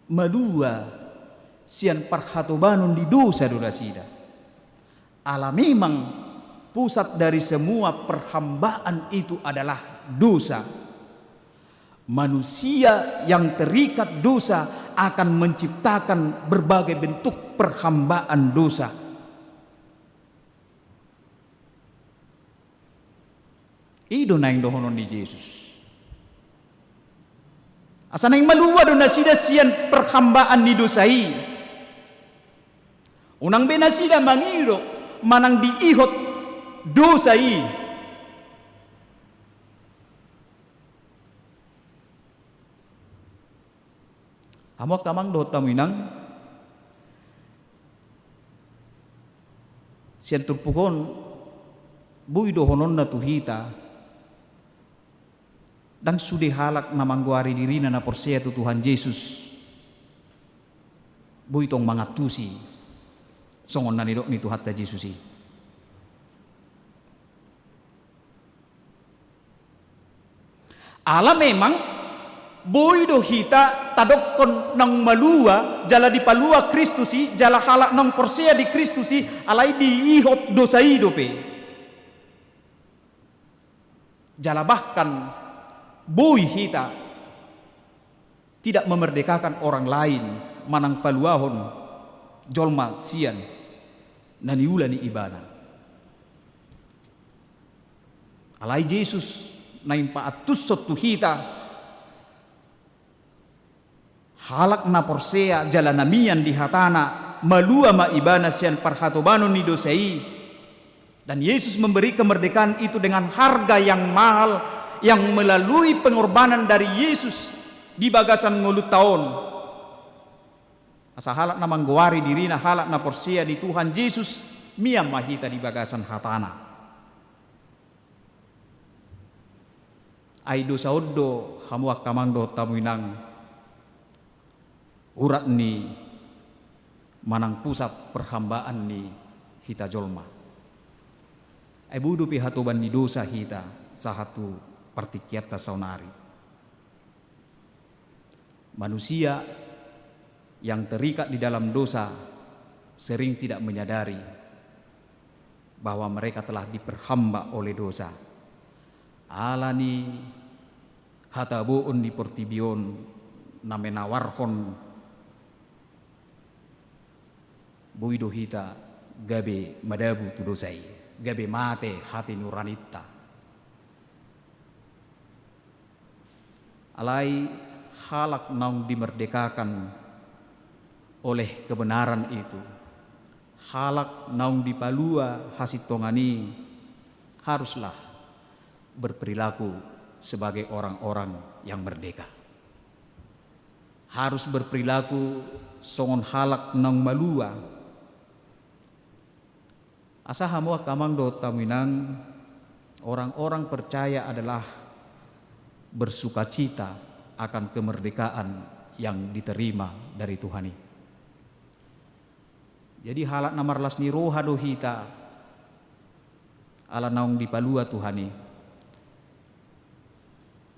malua sian parhatobanon ni dosa do nasida. Ala memang pusat dari semua perhambaan itu adalah dosa. Manusia yang terikat dosa akan menciptakan berbagai bentuk perhambaan dosa. I do naeng dohonon ni Jesus. Asa naeng malua do nasida sian perhambaan ni dosa i. Unang be nasida mangido manang diihot dosa i. Hamu angka amang dohot hamu inang, sian turpuk on boi dohononna tu hita, ndang sude halak na manggoari dirina na porsea tu Tuhan Jesus boi tong mangantusi songon na nidok ni Tuhanta Jesus i. Ala memang boi do hita tadokkon naung malua jala dipalua Kristus i, jala halak naung porsea di Kristus i, alai diihot dosa i dope. Jala bahkan boi hita tidak memerdekakan orang lain manang paluahon jolma sian na niula ni ibana. Alai Jesus naeng paantushon tu hita, halak na porsea jala na mian di hatana, malua ma ibana sian parhatobanon ni dosa i. Dan Yesus memberi kemerdekaan itu dengan harga yang mahal yang melalui pengorbanan dari Yesus di bagasan ngolunta on. Asa halak na manggoari dirina halak na porsea di Tuhan Jesus, mian ma hita di bagasan hatana. Ai dosa on do hamu angka amang dohot hamu inang, urat ni manang pusat perhambaan ni hita jolma. Ai boi dope hatoban ni dosa hita sahat tu partingkianta saonari. Manusia yang terikat di dalam dosa sering tidak menyadari bahwa mereka telah diperhamba oleh dosa. Ala ni hataboon ni portibi on na menawarhon boi do hita gabe madabu tu dosa i, gabe mate hati nuraninta. Alai halak naung dimerdekakan oleh kebenaran itu, halak naung dipalua hasintongan i, haruslah berperilaku sebagai orang-orang yang merdeka. Harus berperilaku songon halak naung malua. Asa hamu angka amang dohot hamu inang, orang-orang percaya adalah bersukacita akan kemerdekaan yang diterima dari Tuhan i. Jadi halak na marlas ni roha do hita, ala naung dipalua Tuhan i.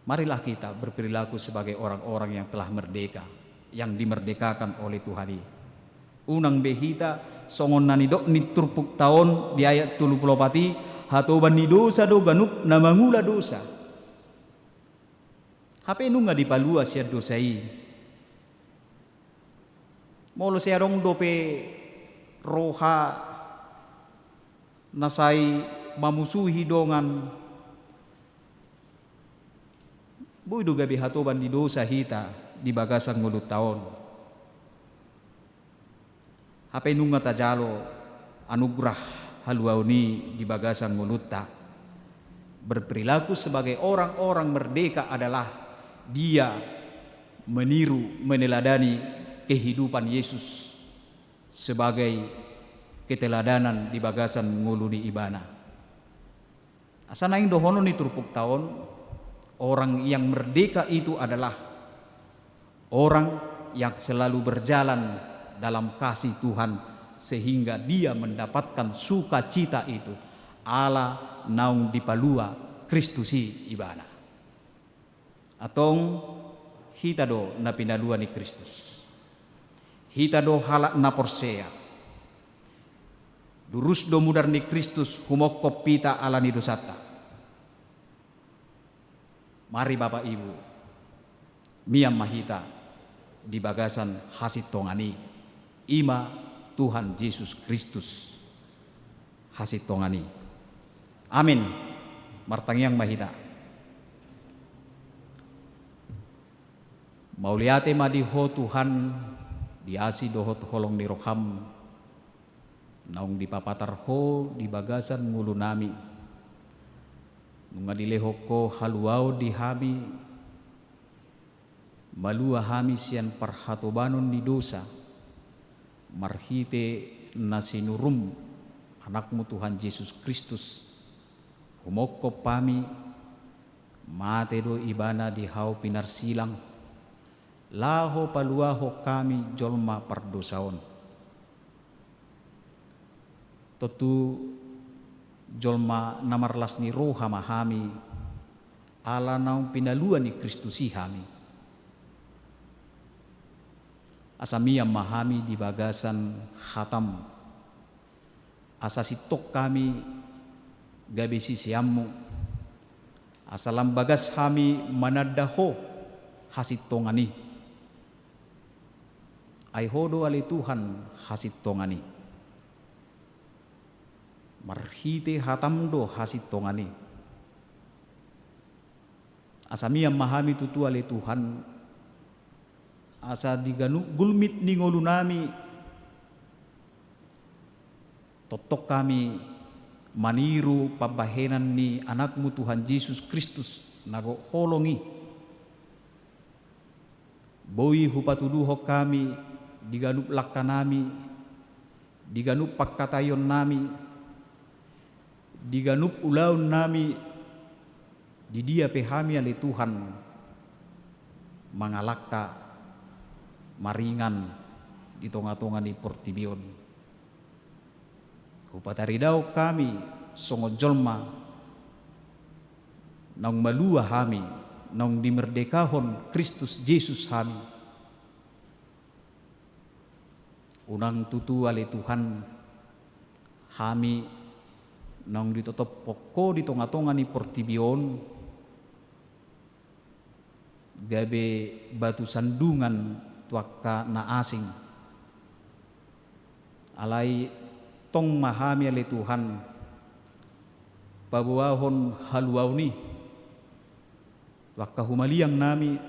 Marilah kita berperilaku sebagai orang-orang yang telah merdeka, yang dimerdekakan oleh Tuhan i. Unang be hita songon na nidok ni turpukta on di ayat tolu pulu opat i, hatoban ni dosa do ganup na mangula dosa. Hape nunga dipalua sian dosa i. Molo sai adong dope roha na sai mamusuhi dongan, boi do gabe hatoban ni dosa hita di bagasan ngolunta on. Hape nunga tajalo anugerah haluaon i di bagasan ngolunta. Berperilaku sebagai orang-orang merdeka adalah dia meniru, meneladani kehidupan Yesus sebagai keteladanan di bagasan ngolu ni Ibana. Asa naeng dohonon ni turpukta on, orang yang merdeka itu adalah orang yang selalu berjalan dalam kasih Tuhan, sehingga dia mendapatkan sukacita itu, ala naung dipalua Kristus i ibana. Antong hita do na pinalua ni Kristus. Hita do halak na porsea. Durus do mudar ni Kristus humongkop hita ala ni dosanta. Mari Bapak Ibu, mian ma hita di bagasan hasintongan i, i ma Tuhan Jesus Kristus hasintongan i. Amin. Martangiang ma hita. Mauliate ma di Ho Tuhan, di asi dohot holong ni roham, naung dipapatar Ho di bagasan ngolunami. Nunga dilehon Ho haluaon di hami, malua hami sian parhatobanon ni dosa, marhite na sinurum Anakmu Tuhan Jesus Kristus, humongkop hami, mate do Ibana di hau pinarsilang, laho paluahon hami jolma pardosa on. Tontu jolma na marlas ni roha ma hami, ala naung pinalua ni Kristus i hami. Asa mian ma hami di bagasan hatam, asa sintong hami gabe siseanmu, asa lam bagas hami mananda Ho hasintongan i. Ai Ho do ale Tuhan hasintongan i. Marhite hatam do hasintongan i. Asa mian ma hami tutu ale Tuhan, asa di ganup gulmit ni ngolunami, tongtong hami maniru pambahenan ni Anakmu Tuhan Jesus Kristus na gok holong i. Boi hupatuduhon hami di ganup langkanami, di ganup pangkataionnami, di ganup ulaonnami, di dia pe hami ale Tuhan mangalangka maringan di tongatonga ni portibi on. Hupataridahon hami songon jolma naung malua hami, naung dimerdekahon Kristus Jesus hami. Unang tutu ale Tuhan, hami naung ditotophon Ho di tongatonga ni portibi on, gabe batu sandungan tu angka na asing. Alai tong ma hami ale Tuhan paboahon haluaon i tu angka humaliangnami,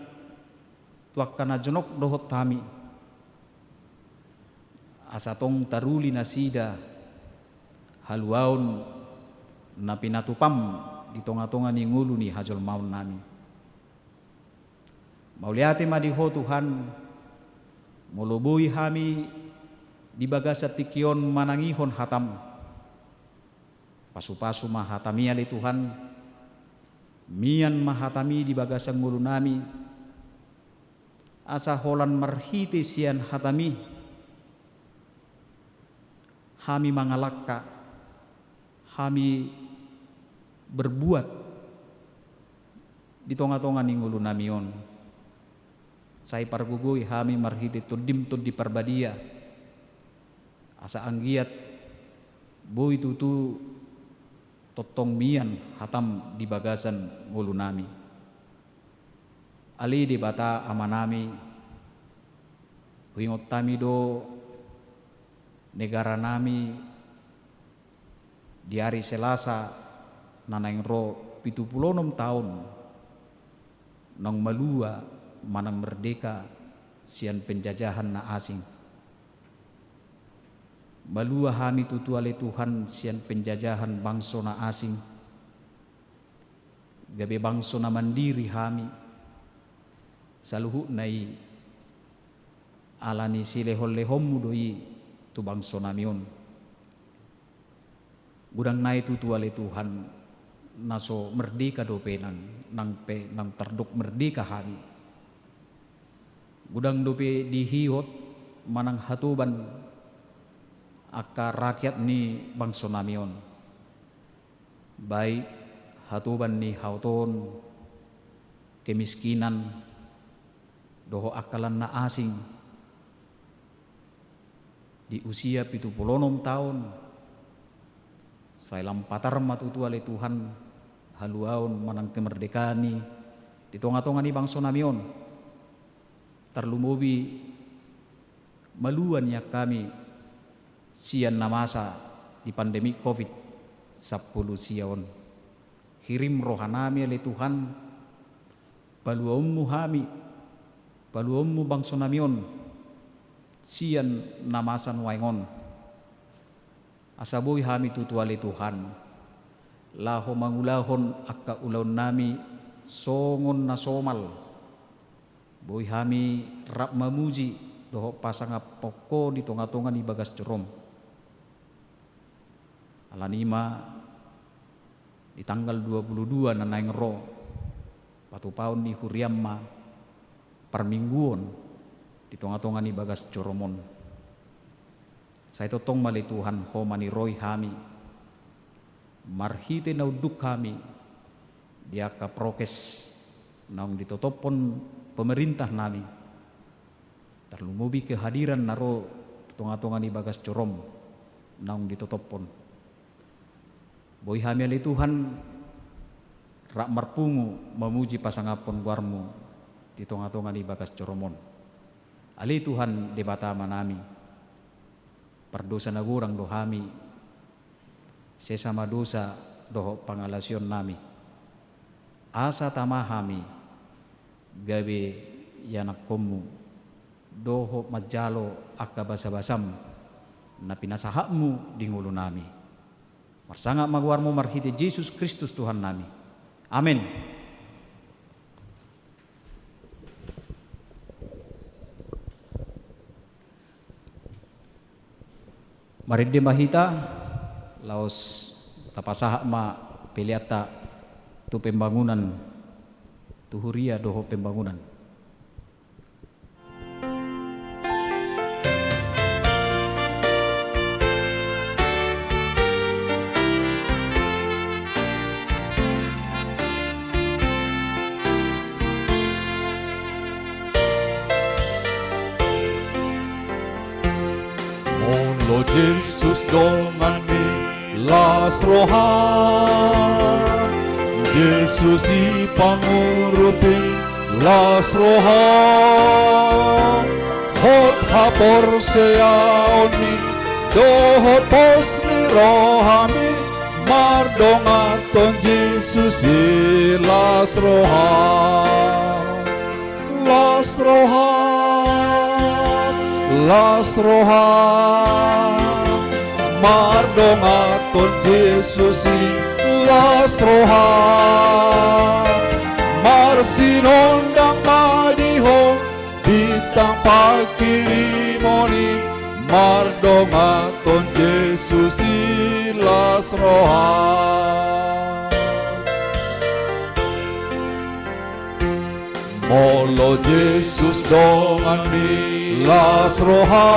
tu angka na jonok dohot hami. Asa tong taruli nasida haluaon na pinatupam di tongatonga ni ngolu ni hajolmaonnami. Mauliate ma di Ho Tuhan, molo boi hami di bagasan tingki on manangihon hatam. Pasupasu ma hatami ale Tuhan, mian ma hatami di bagasan ngolunami, asa holan marhite sian hatami, hami mangalangka, hami berbuat di tongatonga ni ngolunami on. Sai pargogoi hami marhite Tondim Tondi Parbadia, asa anggiat boi tutu tongtong mian hatam di bagasan ngolunami. Ale Debata Amanami, huingot hami do negaranami di ari Selasa na naeng ro pitu pulu onom taon naung malua manang merdeka sian penjajahan na asing. Malua hami tutu ale Tuhan sian penjajahan bangso na asing, gabe bangso na mandiri hami, saluhutna i ala ni silehonlehonmu do i tu bangsonami on. Godang nai tutu ale Tuhan, na so merdeka dope nang, nang pe nang tardok merdeka hami. Godang dope dihihot manang hatoban angka rakyat ni bangsonami on, baik hatoban ni haotoon, kemiskinan, dohot angka lan na asing, di usia pitu pulu onom taon, sai lam patar ma tutu ale Tuhan, haluaon manang kemerdekaan i di tonga-tonga ni bangso nami on. Tarlumobi malua nian hami sian na masa di pandemi covid sampulu sia on. Hirim roha nami ale Tuhan, paluaonmu hami, paluaonmu bangso nami on sian na masa nuaeng on. Asa boi hami tutu ale Tuhan, laho mangulahon angka ulaon nami songon na somal. Boi hami rap mamuji dohot pasangaphon Ho di tonga-tonga ni bagas joroM. Alani i ma di tanggal dua pulu dua na naeng ro, patupaon ni huriaM ma parmingguon di tonga-tonga ni bagas joroM on. Sai tongtong ma ale Tuhan Ho maniroi hami marhite na unduk hami di angka prokes naung ditotophon pemerintah nami, tarlumobi kehadiran na ro tu tonga-tonga ni bagas joroM naung ditotophon. Boi hami ale Tuhan rap marpungu mamuji pasangaphon goarMu di tonga-tonga ni bagas joroM on. Ale Tuhan Debata Amanami, pardosa na godang do hami, sesa ma dosa dohot pangalaosion nami. Asa tama hami gabe ianakkonMu dohot manjalo angka basa-basaM na pinasahatMu di ngolu nami. Marsangap ma goarMu marhite Jesus Kristus Tuhan nami. Amen. Marende ma hita, laos tapasahat ma peleanta tu pembangunan, tu huria dohot pembangunan. Molo Jesus donganmi, las roha. Jesus i pangurupi, las roha. Hot haporseaonmi dohot pos ni rohami, mardongan tu Jesus i, las roha. Las roha, las roha, mardongan tu Jesus i, las roha. Marsinondang ma di ho bintang pangkirimon i, mardongan tu Jesus i, las roha. Molo Jesus donganmi, las roha.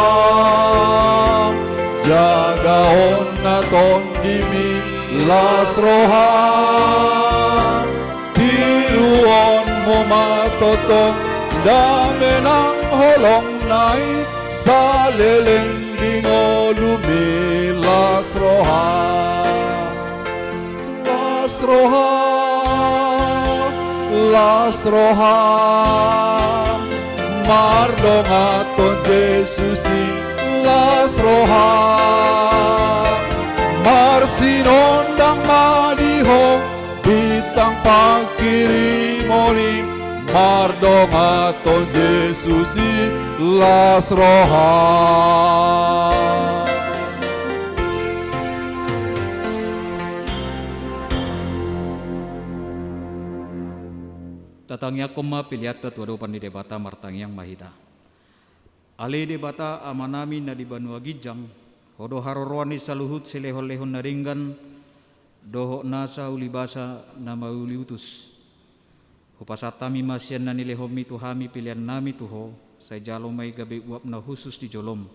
Jagaon na tondimi, las roha. Tiruonmu ma tongtong dame nang holongna i, saleleng di ngolumi, las roha. Las roha, las roha, mardongan tu Jesus i, las roha. Marsinondang ma di ho bintang pangkirimon i, mardongan tu Jesus i, las roha. Tatangiangkon ma peleanta tu adopan ni Debata, martangiang ma hita. Ale Debata Amanami na di banua ginjang, Ho do haroroan ni saluhut silehon-lehon na denggan dohot nasa ulibasa na mauliutus. Hupasahat hami ma sian na nilehonmi tu hami peleannami tu Ho, sai jalo ma i gabe uap na hushus di jolom.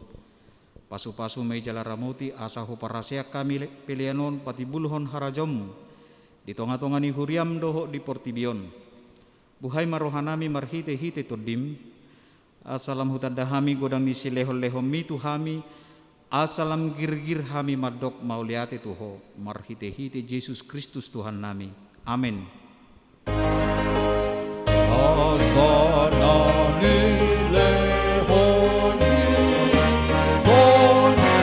Pasu-pasu ma i jala ramoti, asa huparaseak hami le-, pelean on patimbulhon harajaonmu di tonga-tonga ni huriam dohot di portibi on. Buhai ma rohanami marhitehite Tondim, asa lam hutanda hami godang ni silehonlehonmi tu hami, asa lam girgir hami mandok mauliate tu Ho, marhitehite Jesus Kristus Tuhannami. Amen. Asa na nilehon ni Ho ni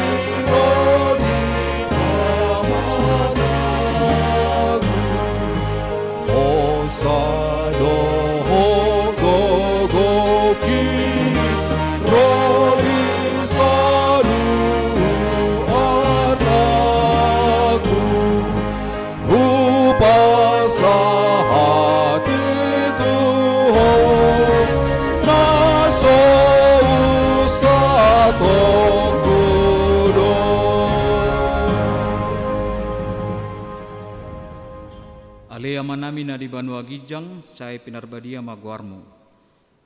ro di tangahonami, hosa dohot gogo i ro di saluhut artangku. Hupasahat i tu Ho na so unsatonku do. Ale Amanami na di banua ginjang, sai pinarbadia ma goarMu.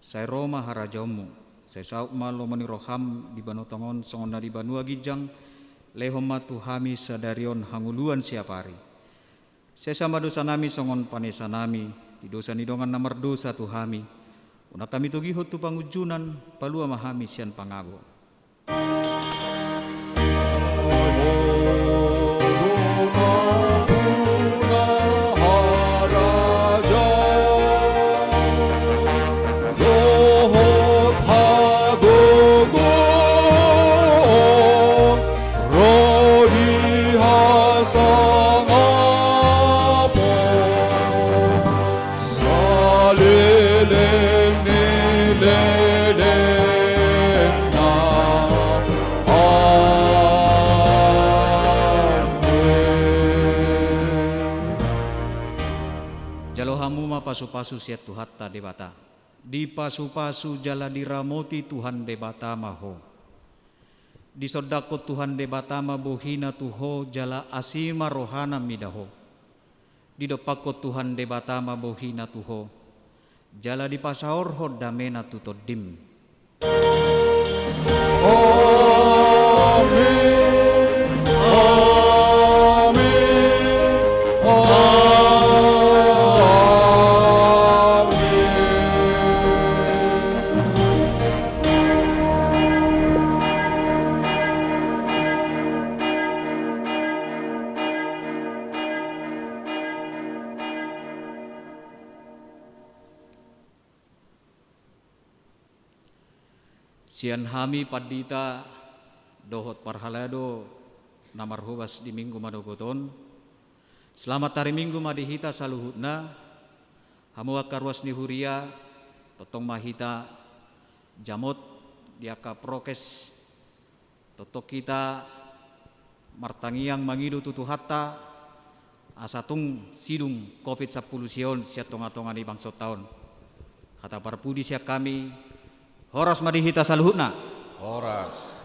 Sai ro ma harajaonMu. Sai saut ma lomo ni rohaM di banua tonga on songon na di banua ginjang. Lehon ma tu hami sadari on hangoluan siapari. Sesa ma dosanami songon panesanami di dosa ni dongan na mardosa tu hami. Unang hami togihon tu pangunjunan, palua ma hami sian pangago. Dohot hagogoon ro di hasangapon saleleng ni lelengna. Amen. Jalo hamu ma pasupasu sian Tuhanta Debata. Dipasupasu jala diramoti Tuhan Debata ma ho. Disondangkon Tuhan Debata ma bohiNa tu ho jala asi ma rohaNa mida ho. Didompakkon Tuhan Debata ma bohiNa tu ho jala dipasaorhon dameNa tu tondim. Amin. Amin. Amin. Sian hami pandita dohot parhalado na marhobas di Minggu manogot on. Selamat hari Minggu ma di hita saluhutna. Hamu angka ruas ni huria, tongtong ma hita jamot di angka prokes. Tongtong hita martangiang mangido tu Tuhanta, asa tung sidung covid sampulu sia on sian tongatonga ni bangsonta on. Hata parpudi sian hami, horas ma di hita saluhutna. Horas.